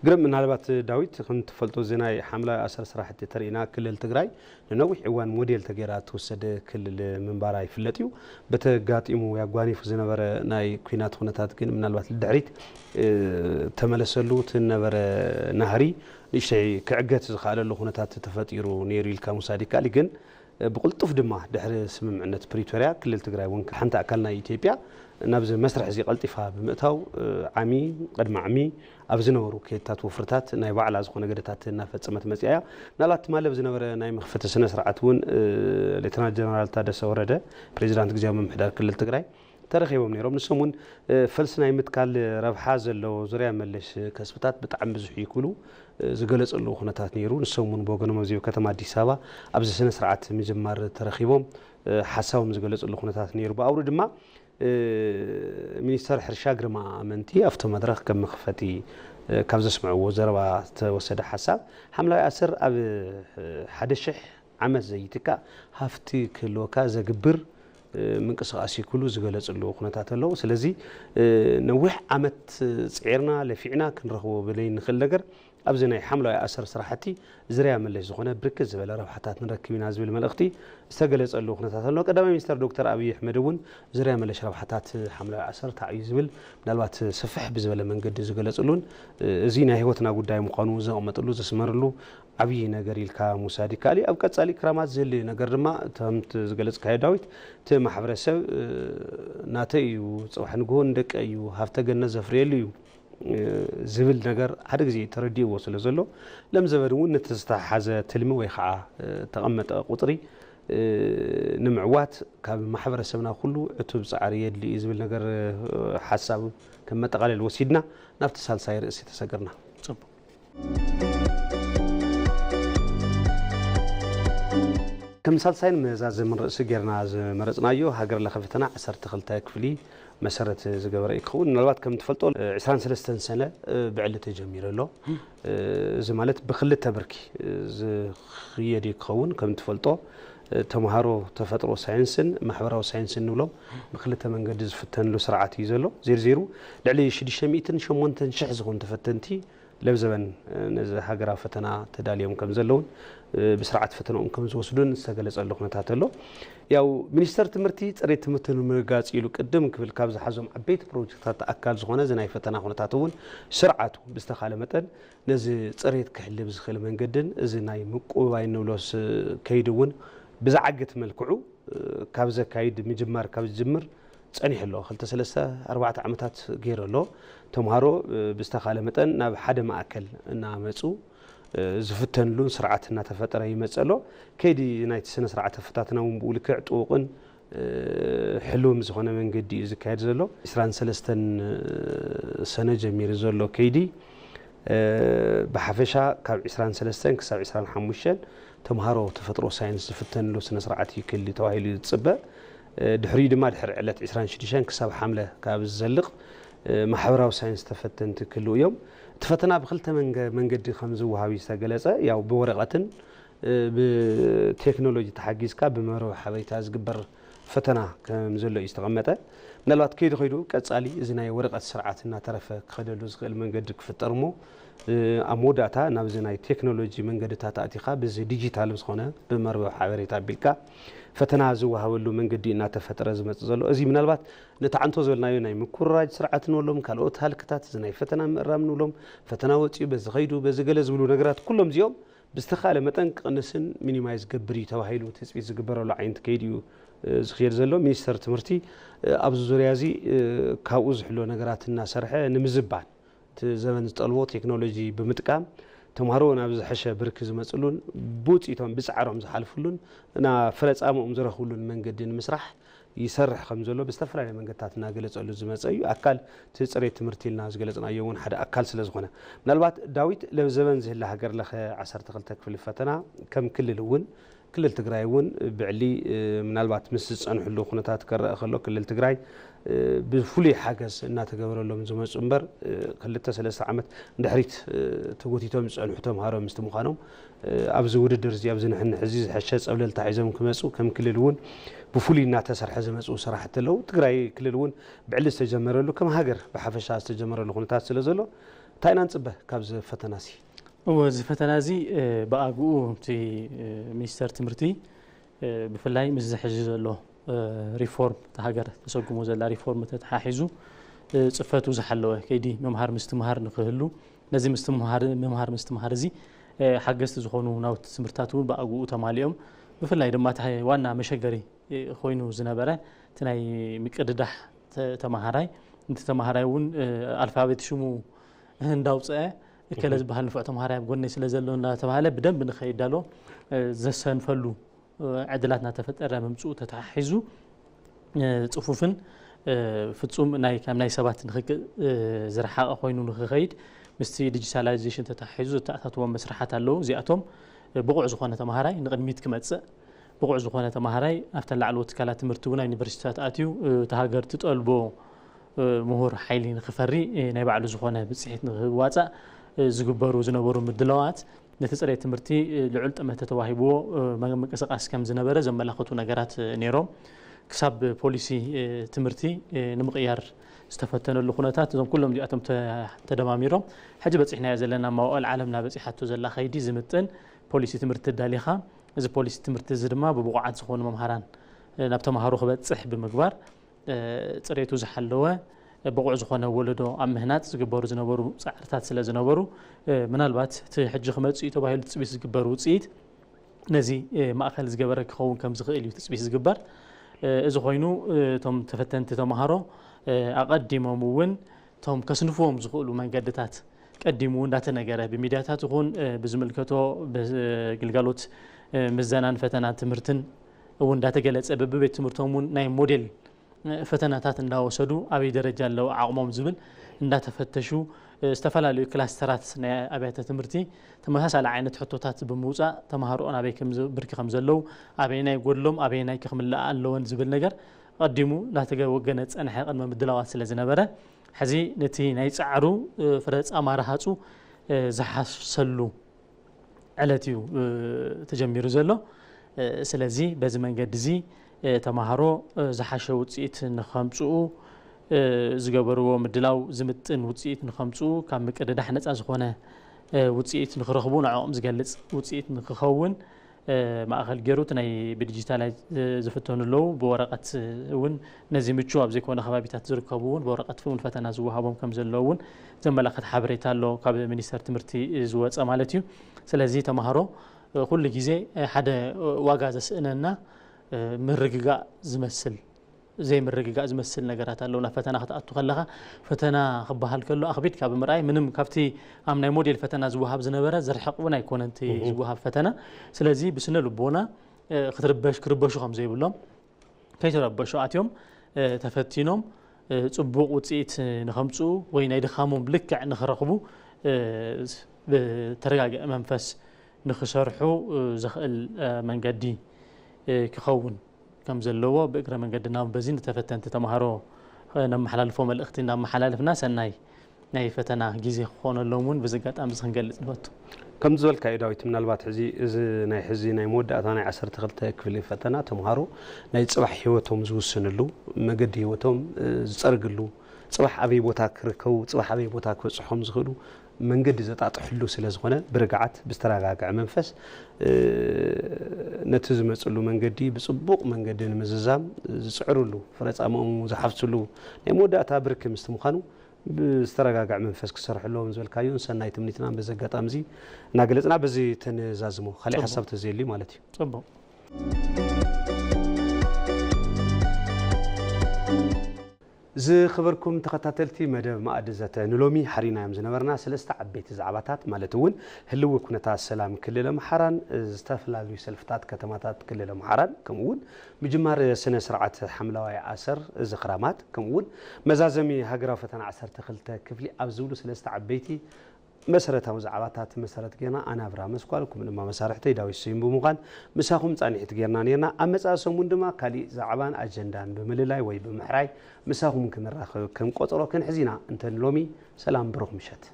ግርም፣ ምናልባት ዳዊት፣ ከም ትፈልጦ እዚ ናይ ሓምለዋይ ኣሰር ስራሕቲ ተሪእና ክልል ትግራይ ንነዊሕ እዋን ሞዴል ተገይራ ትውሰድ ክልል ምንባራ ይፍለጥ እዩ። በተጋጢሙ ያጓኒፍ ዝነበረ ናይ ኩናት ኩነታት ግን ምናልባት ልድሕሪት ተመለሰሉ እቲ ነበረ ናህሪ ንእሽተይ ክዕገት ዝኸኣለሉ ኩነታት ተፈጢሩ ነይሩ ኢልካ ምውሳድ ይከኣል። ግን ብቕልጡፍ ድማ ድሕሪ ስምምዕነት ፕሪቶርያ ክልል ትግራይ እውን ሓንቲ ኣካል ናይ ኢትዮጵያ ናብዚ መስርሕ እዚ ቀልጢፋ ብምእታው ዓሚ ቅድሚ ዓሚ ኣብ ዝነበሩ ከይድታት ወፍርታት ናይ ባዕላ ዝኾነ ገደታት እናፈፀመት መፅያ እያ። ምናልባት ትማሊ ኣብ ዝነበረ ናይ መኽፈቲ ስነ ስርዓት እውን ሌተናል ጀነራል ታደሰ ወረደ ፕሬዚዳንት ግዜያዊ ምምሕዳር ክልል ትግራይ ተረኺቦም ነይሮም። ንሶም እውን ፈልሲ ናይ ምትካል ረብሓ ዘለዎ ዙርያ መለሽ ከስብታት ብጣዕሚ ብዙሕ እዩ ክብሉ ዝገለፀሉ ኩነታት ነይሩ። ንሶም እውን ብወገኖም ኣብዚ ከተማ ኣዲስ ኣበባ ኣብዚ ስነ ስርዓት ምጅማር ተረኺቦም ሓሳቦም ዝገለፀሉ ኩነታት ነይሩ። ብኣውሩ ድማ ሚኒስተር ሕርሻ ግርማ ኣመንቲ ኣብቲ መድረኽ ከም መኽፈቲ ካብ ዘስምዕዎ ዘረባ ዝተወሰደ ሓሳብ ሓምለዋይ ኣሰር ኣብ ሓደ ሽሕ ዓመት ዘይትካእ ሃፍቲ ክህልወካ ዘግብር ምንቅስቃስ እዩ ክብሉ ዝገለፅሉ ኩነታት ኣለዉ። ስለዚ ነዊሕ ዓመት ፅዒርና ለፊዕና ክንረኽቦ ብለይ ንኽእል ነገር ኣብዚ ናይ ሓምለዋይ ኣሰር ስራሕቲ ዝርያ መለሽ ዝኾነ ብርክት ዝበለ ረብሓታት ንረክብ ኢና ዝብል መልእኽቲ ዝተገለፀሉ ኩነታት ኣሎ። ቀዳማይ ሚኒስተር ዶክተር ኣብይ ኣሕመድ እውን ዝርያ መለሽ ረብሓታት ሓምለዋይ ኣሰር እንታይ እዩ ዝብል ምናልባት ስፍሕ ብዝበለ መንገዲ ዝገለፅሉን እዚ ናይ ህይወትና ጉዳይ ምዃኑ ዘቕመጥሉ ዘስመርሉ ዓብዪ ነገር ኢልካ ምውሳድ ይከኣል እዩ። ኣብ ቀፃሊ ክራማት ዝህሊ ነገር ድማ ከምቲ ዝገለፅካዮ ዳዊት እቲ ማሕበረሰብ ናተይ እዩ፣ ፅባሕ ንግሆ ንደቀ እዩ፣ ሃፍተ ገነት ዘፍርየሉ እዩ ዝብል ነገር ሓደ ግዜ ተረዲእዎ ስለ ዘሎ ለም ዘበን እውን ነቲ ዝተሓሓዘ ትልሚ ወይ ከዓ ተቐመጠ ቁፅሪ ንምዕዋት ካብ ማሕበረሰብና ኩሉ ዕቱብ ፃዕሪ የድሊ እዩ ዝብል ነገር ሓሳብ ከም መጠቓለል ወሲድና ናብቲ ሳልሳይ ርእሲ ተሰገርና። ጽቡቅ። ከም ሳልሳይን መዛዘምን ርእሲ ጌርና ዝመረጽናዮ ሃገር ለኸ ፈተና ዓሰርተ ክልተ ክፍሊ መሰረት ዝገበረ እዩ ክኸውን። ምናልባት ከም ትፈልጦ ዕስራን ሰለስተን ሰነ ብዕሊ ተጀሚሩ ኣሎ። እዚ ማለት ብክልተ ብርኪ ዝኽየድ እዩ ክኸውን። ከም ትፈልጦ ተምሃሮ ተፈጥሮ ሳይንስን ማሕበራዊ ሳይንስን ንብሎም ብክልተ መንገዲ ዝፍተንሉ ስርዓት እዩ ዘሎ። ዜርዜሩ ልዕሊ ሽዱሽተ ሚእትን ሸሞንተን ሽሕ ዝኾኑ ተፈተንቲ ለብዘበን ነዚ ሃገራዊ ፈተና ተዳልዮም ከም ዘለውን ብስርዓት ፈተናኦም ከም ዝወስዱን ዝተገለጸሉ ኩነታት ኣሎ። ያው ሚኒስተር ትምህርቲ ጽሬት ትምህርቲ ንምርጋጽ ኢሉ ቅድም ክብል ካብ ዝሓዞም ዓበይቲ ፕሮጀክትታት ኣካል ዝኾነ እዚ ናይ ፈተና ኩነታት እውን ስርዓቱ ብዝተኻለ መጠን ነዚ ጽሬት ክሕልብ ዝኽእል መንገድን እዚ ናይ ምቁባይ ንብሎስ ከይዲ እውን ብዝዓግት መልክዑ ካብ ዘካይድ ምጅማር ካብ ዝጅምር ጸኒሑ ኣሎ። ክልተ ሰለስተ ኣርባዕተ ዓመታት ገይሩ ኣሎ። ተምሃሮ ብዝተኻለ መጠን ናብ ሓደ ማእከል እናመጹ ዝፍተንሉን ስርዓት እናተፈጠረ ይመጽእ ኣሎ። ከይዲ ናይቲ ስነ ስርዓተ ፈታትና እውን ብኡ ልክዕ ጥቡቕን ሕሉም ዝኾነ መንገዲ እዩ ዝካየድ ዘሎ። ዕስራን ሰለስተን ሰነ ጀሚሩ ዘሎ ከይዲ ብሓፈሻ ካብ ዕስራን ሰለስተን ክሳብ ዕስራን ሓሙሽተን ተምሃሮ ተፈጥሮ ሳይንስ ዝፍተንሉ ስነ ስርዓት እዩ ክህሉ ተባሂሉ እዩ ዝፅበ። ድሕሪኡ ድማ ድሕሪ ዕለት ዕስራን ሽዱሽተን ክሳብ ሓምለ ካብ ዝዘልቕ ማሕበራዊ ሳይንስ ተፈተንቲ ክህልው እዮም። እቲ ፈተና ብክልተ መንገ- መንገዲ ከም ዝወሃብ እዩ ዝተገለፀ። ያው ብወረቐትን ብቴክኖሎጂ ተሓጊዝካ ብመርበብ ሓበሬታ ዝግበር ፈተና ከም ዘሎ እዩ ዝተቐመጠ። ምናልባት ከይዱ ከይዱ ቀጻሊ እዚ ናይ ወረቐት ስርዓት እናተረፈ ክኸደሉ ዝኽእል መንገዲ ክፍጠር እሞ ኣብ መወዳእታ ናብዚ ናይ ቴክኖሎጂ መንገድታት ኣቲኻ ብዚ ዲጂታል ዝኾነ ብመርበብ ሓበሬታ ኣቢልካ ፈተና ዝወሃበሉ መንገዲ እናተፈጠረ ዝመጽእ ዘሎ። እዚ ምናልባት ነቲ ዓንቶ ዝበልናዮ ናይ ምኩርራጅ ስርዓት ንበሎም ካልኦት ሃልክታት እዚ ናይ ፈተና ምእራም ንብሎም ፈተና ወፂኡ በዚ ከይዱ በዚ ገለ ዝብሉ ነገራት ኩሎም እዚኦም ብዝተኻለ መጠን ክቕንስን ሚኒማይዝ ገብር እዩ ተባሂሉ ትፅቢት ዝግበረሉ ዓይነት ከይዲ እዩ ዝኽየድ ዘሎ። ሚኒስተር ትምህርቲ ኣብዚ ዙርያ እዚ ካብኡ ዝሕሎ ነገራት እናሰርሐ ንምዝባን እቲ ዘመን ዝጠልቦ ቴክኖሎጂ ብምጥቃም ተምሃሮ ናብ ዝሐሸ ብርኪ ዝመፅሉን ብውፅኢቶም ብፃዕሮም ዝሓልፍሉን እና ፍረፃምኦም ዝረኽብሉን መንገዲ ንምስራሕ ይሰርሕ ከም ዘሎ ብዝተፈላለየ መንገድታት እናገለፀሉ ዝመፀ እዩ። ኣካል እቲ ፅሬት ትምህርቲ ኢልና ዝገለፅናዮ እውን ሓደ ኣካል ስለ ዝኾነ ምናልባት ዳዊት ለብዘበን ዝህለ ሃገር ለኸ ዓሰርተ ክልተ ክፍሊ ፈተና ከም ክልል እውን ክልል ትግራይ እውን ብዕሊ ምናልባት ምስ ዝፀንሕሉ ኩነታት ከረአ ከሎ ክልል ትግራይ ብፍሉይ ሓገዝ እናተገበረሎም ዝመፁ እምበር ክልተ ሰለስተ ዓመት ንድሕሪት ተጎቲቶም ዝፀንሑ ተምሃሮ ምስቲ ምዃኖም ኣብዚ ውድድር እዚ ኣብዚ ንሕንሕ እዚ ዝሐሸ ፀብለልታ ሒዞም ክመፁ ከም ክልል እውን ብፍሉይ እናተሰርሐ ዝመፁ ስራሕቲ ኣለዉ። ትግራይ ክልል እውን ብዕሊ ዝተጀመረሉ ከም ሃገር ብሓፈሻ ዝተጀመረሉ ኩነታት ስለ ዘሎ እንታይ ኢና ንፅበ ካብዚ ፈተና እዚ? እወ፣ እዚ ፈተና እዚ ብኣግኡ እቲ ሚኒስተር ትምህርቲ ብፍላይ ምስ ዝሕዚ ዘሎ ሪፎርም እታ ሃገር ተሰጉሞ ዘላ ሪፎርም ተተሓሒዙ ፅፈቱ ዝሓለወ ከይዲ ምምሃር ምስትምሃር ንክህሉ ነዚ ምስትምሃር ምምሃር ምስትምሃር እዚ ሓገዝቲ ዝኾኑ ናውቲ ትምህርታት እውን ብኣግኡ ተማሊኦም ብፍላይ ድማ እቲ ዋና መሸገሪ ኮይኑ ዝነበረ እቲ ናይ ምቅድዳሕ ተ- ተማሃራይ፣ እቲ ተማሃራይ እውን ኣልፋቤት ሽሙ እንዳውፀአ እከለ ዝበሃል ንፉዕ ተማሃራይ ኣብ ጎነይ ስለ ዘሎ እንዳተባሃለ ብደንብ ንኸይዳሎ ዘሰንፈሉ ዕድላት እናተፈጠረ ምምፅኡ ተተሓሒዙ፣ ጽፉፍን ፍጹም ናይ ካብ ናይ ሰባት ንክክእ ዝረሓቐ ኮይኑ ንክኸይድ ምስቲ ዲጂታላይዜሽን ተተሓሒዙ ዝተኣታተዎም መስርሓት ኣለዉ። እዚኣቶም ብቑዕ ዝኾነ ተማሃራይ ንቕድሚት ክመጽእ፣ ብቑዕ ዝኾነ ተማሃራይ ኣብተን ላዕለዎት ትካላት ትምህርቲ እውን ኣብ ዩኒቨርሲቲታት ኣትዩ እታ ሃገር ትጠልቦ ምሁር ሓይሊ ንክፈሪ ናይ ባዕሉ ዝኾነ ብፅሒት ንክዋፃእ ዝግበሩ ዝነበሩ ምድላዋት ነቲ ፅሬት ትምህርቲ ልዑል ጠመተ ተዋሂብዎ ምንቅስቃስ ከም ዝነበረ ዘመላኽቱ ነገራት ነይሮም። ክሳብ ፖሊሲ ትምህርቲ ንምቕያር ዝተፈተነሉ ኩነታት እዞም ኩሎም እዚኣቶም ተ- ተደማሚሮም ሕጂ በፂሕናዮ ዘለና መዋእል ዓለምና በፂሓቶ ዘላ ከይዲ ዝምጥን ፖሊሲ ትምህርቲ ኣዳሊኻ እዚ ፖሊሲ ትምህርቲ እዚ ድማ ብብቑዓት ዝኾኑ መምሃራን ናብ ተምሃሮ ክበፅሕ ብምግባር ፅሬቱ ዝሓለወ ብቑዕ ዝኾነ ወለዶ ኣብ ምህናፅ ዝግበሩ ዝነበሩ ፃዕርታት ስለ ዝነበሩ ምናልባት እቲ ሕጂ ክመፅእ እዩ ተባሂሉ ትፅቢት ዝግበር ውፅኢት ነዚ ማእኸል ዝገበረ ክኸውን ከም ዝኽእል እዩ ትፅቢት ዝግበር። እዚ ኮይኑ እቶም ተፈተንቲ ተምሃሮ ኣቐዲሞም እውን እቶም ከስንፍዎም ዝኽእሉ መንገድታት ቀዲሙ እንዳተነገረ ብሚድያታት ይኹን ብዝምልከቶ ብግልጋሎት ምዘናን ፈተናን ትምህርትን እውን እንዳተገለፀ በብቤት ትምህርቶም እውን ናይ ሞዴል ፈተናታት እንዳወሰዱ ኣበይ ደረጃ ኣለዉ ዓቕሞም ዝብል እንዳተፈተሹ ዝተፈላለዩ ክላስተራት ናይ ኣብያተ ትምህርቲ ተመሳሳሊ ዓይነት ሕቶታት ብምውፃእ ተምሃሮኦም ኣበይ ከም ዘ- ብርኪ ከም ዘለዉ ኣበየናይ ጎድሎም ኣበየናይ ክምልኣ ኣለወን ዝብል ነገር ቀዲሙ እንዳተወገነ ዝፀንሐ ቅድመ ምድላዋት ስለ ዝነበረ ሕዚ ነቲ ናይ ፃዕሩ ፍረ ፃማ ረሃፁ ዝሓሰሉ ዕለት እዩ ተጀሚሩ ዘሎ። ስለዚ በዚ መንገዲ እዚ ተምሃሮ ዝሓሸ ውፅኢት ንኸምፅኡ ዝገበርዎ ምድላው ዝምጥን ውፅኢት ንኸምፅኡ ካብ ምቅድዳሕ ነፃ ዝኾነ ውፅኢት ንክረኽቡ ንዕኦም ዝገልፅ ውፅኢት ንክኸውን ማእኸል ገይሩ እቲ ናይ ብዲጂታል ዝፍተኑ ኣለዉ ብወረቐት እውን ነዚ ምቹ ኣብ ዘይኮነ ከባቢታት ዝርከቡ እውን ብወረቐት እውን ፈተና ዝወሃቦም ከም ዘለዉ እውን ዘመላኽት ሓበሬታ ኣሎ ካብ ሚኒስተር ትምህርቲ ዝወፀ ማለት እዩ። ስለዚ ተምሃሮ ኩሉ ግዜ ሓደ ዋጋ ዘስእነና ምርግጋእ ዝመስል ዘይምርግጋእ ዝመስል ነገራት ኣለዉ ናብ ፈተና ክትኣቱ ከለኻ ፈተና ክበሃል ከሎ ኣኽቢድካ ብምርኣይ ምንም ካብቲ ኣብ ናይ ሞዴል ፈተና ዝወሃብ ዝነበረ ዝርሕቕ እውን ኣይኮነን እቲ ዝወሃብ ፈተና ስለዚ ብስነ ልቦና ክትርበሽ ክርበሹ ከም ዘይብሎም ከይተረበሹ ኣትዮም ተፈቲኖም ፅቡቕ ውፅኢት ንኸምፅኡ ወይ ናይ ድኻሞም ልክዕ ንኽረኽቡ ብተረጋግአ መንፈስ ንኽሰርሑ ዘኽእል መንገዲ ክኸውን ከም ዘለዎ ብእግረ መንገድና በዚ ንተፈተንቲ ተምሃሮ ነመሓላልፎ መልእኽቲ እናመሓላለፍና ሰናይ ናይ ፈተና ግዜ ክኾነሎም እውን ብዚ ኣጋጣሚ እዚ ክንገልፅ ንፈቱ። ከም ዝበልካዮ ዳዊት ምናልባት ሕዚ እዚ ናይ ሕዚ ናይ መወዳእታ ናይ ዓሰርተ ክልተ ክፍሊ ፈተና ተምሃሮ ናይ ፅባሕ ህይወቶም ዝውስንሉ መገዲ ህይወቶም ዝፀርግሉ ፅባሕ ኣበይ ቦታ ክርከቡ ፅባሕ ኣበይ ቦታ ክበፅሖም ዝኽእሉ መንገዲ ዘጣጥሕሉ ስለ ዝኾነ ብርግዓት ብዝተረጋግዐ መንፈስ ነቲ ዝመፅሉ መንገዲ ብፅቡቕ መንገዲ ንምዝዛም ዝፅዕርሉ ፍረፃምኦም ዝሓፍስሉ ናይ መወዳእታ ብርኪ ምስቲ ምዃኑ ብዝተረጋግዐ መንፈስ ክሰርሑ ኣለዎም ዝበልካዮ ሰናይ ትምኒትና በዚ ኣጋጣሚ እዚ እናገለፅና በዚ ተነዛዝሞ ካሊእ ሓሳብ ተዘየልዩ ማለት እዩ። ፅቡቕ። ዝኽበርኩም ተኸታተልቲ መደብ ማእዲ ዘተ ንሎሚ ሓሪናዮም ዝነበርና ሰለስተ ዓበይቲ ዛዕባታት ማለት እውን ህልዊ ኩነታት ሰላም ክልል ኣምሓራን ዝተፈላለዩ ሰልፍታት ከተማታት ክልል ኣምሓራን ከምኡ እውን ምጅማር ስነ ስርዓት ሓምለዋይ ኣሰር እዚ ክራማት ከምኡ እውን መዛዘሚ ሃገራዊ ፈተና ዓሰርተ ክልተ ክፍሊ ኣብ ዝብሉ ሰለስተ ዓበይቲ መሰረታዊ ዛዕባታት መሰረት ጌርና ኣነ ኣብርሃም ኣስኳል ከምኡ ድማ መሳርሕተይ ዳዊት ስዩም ብምዃን ምሳኹም ፃኒሒት ጌርና ኔርና። ኣብ መፃኢ ሰሙን ድማ ካሊእ ዛዕባን ኣጀንዳን ብምልላይ ወይ ብምሕራይ ምሳኹም ክንራኸብ ከም ቆፀሮ ክንሕዝ ኢና። እንተ ንሎሚ ሰላም ብሩኽ ምሸት።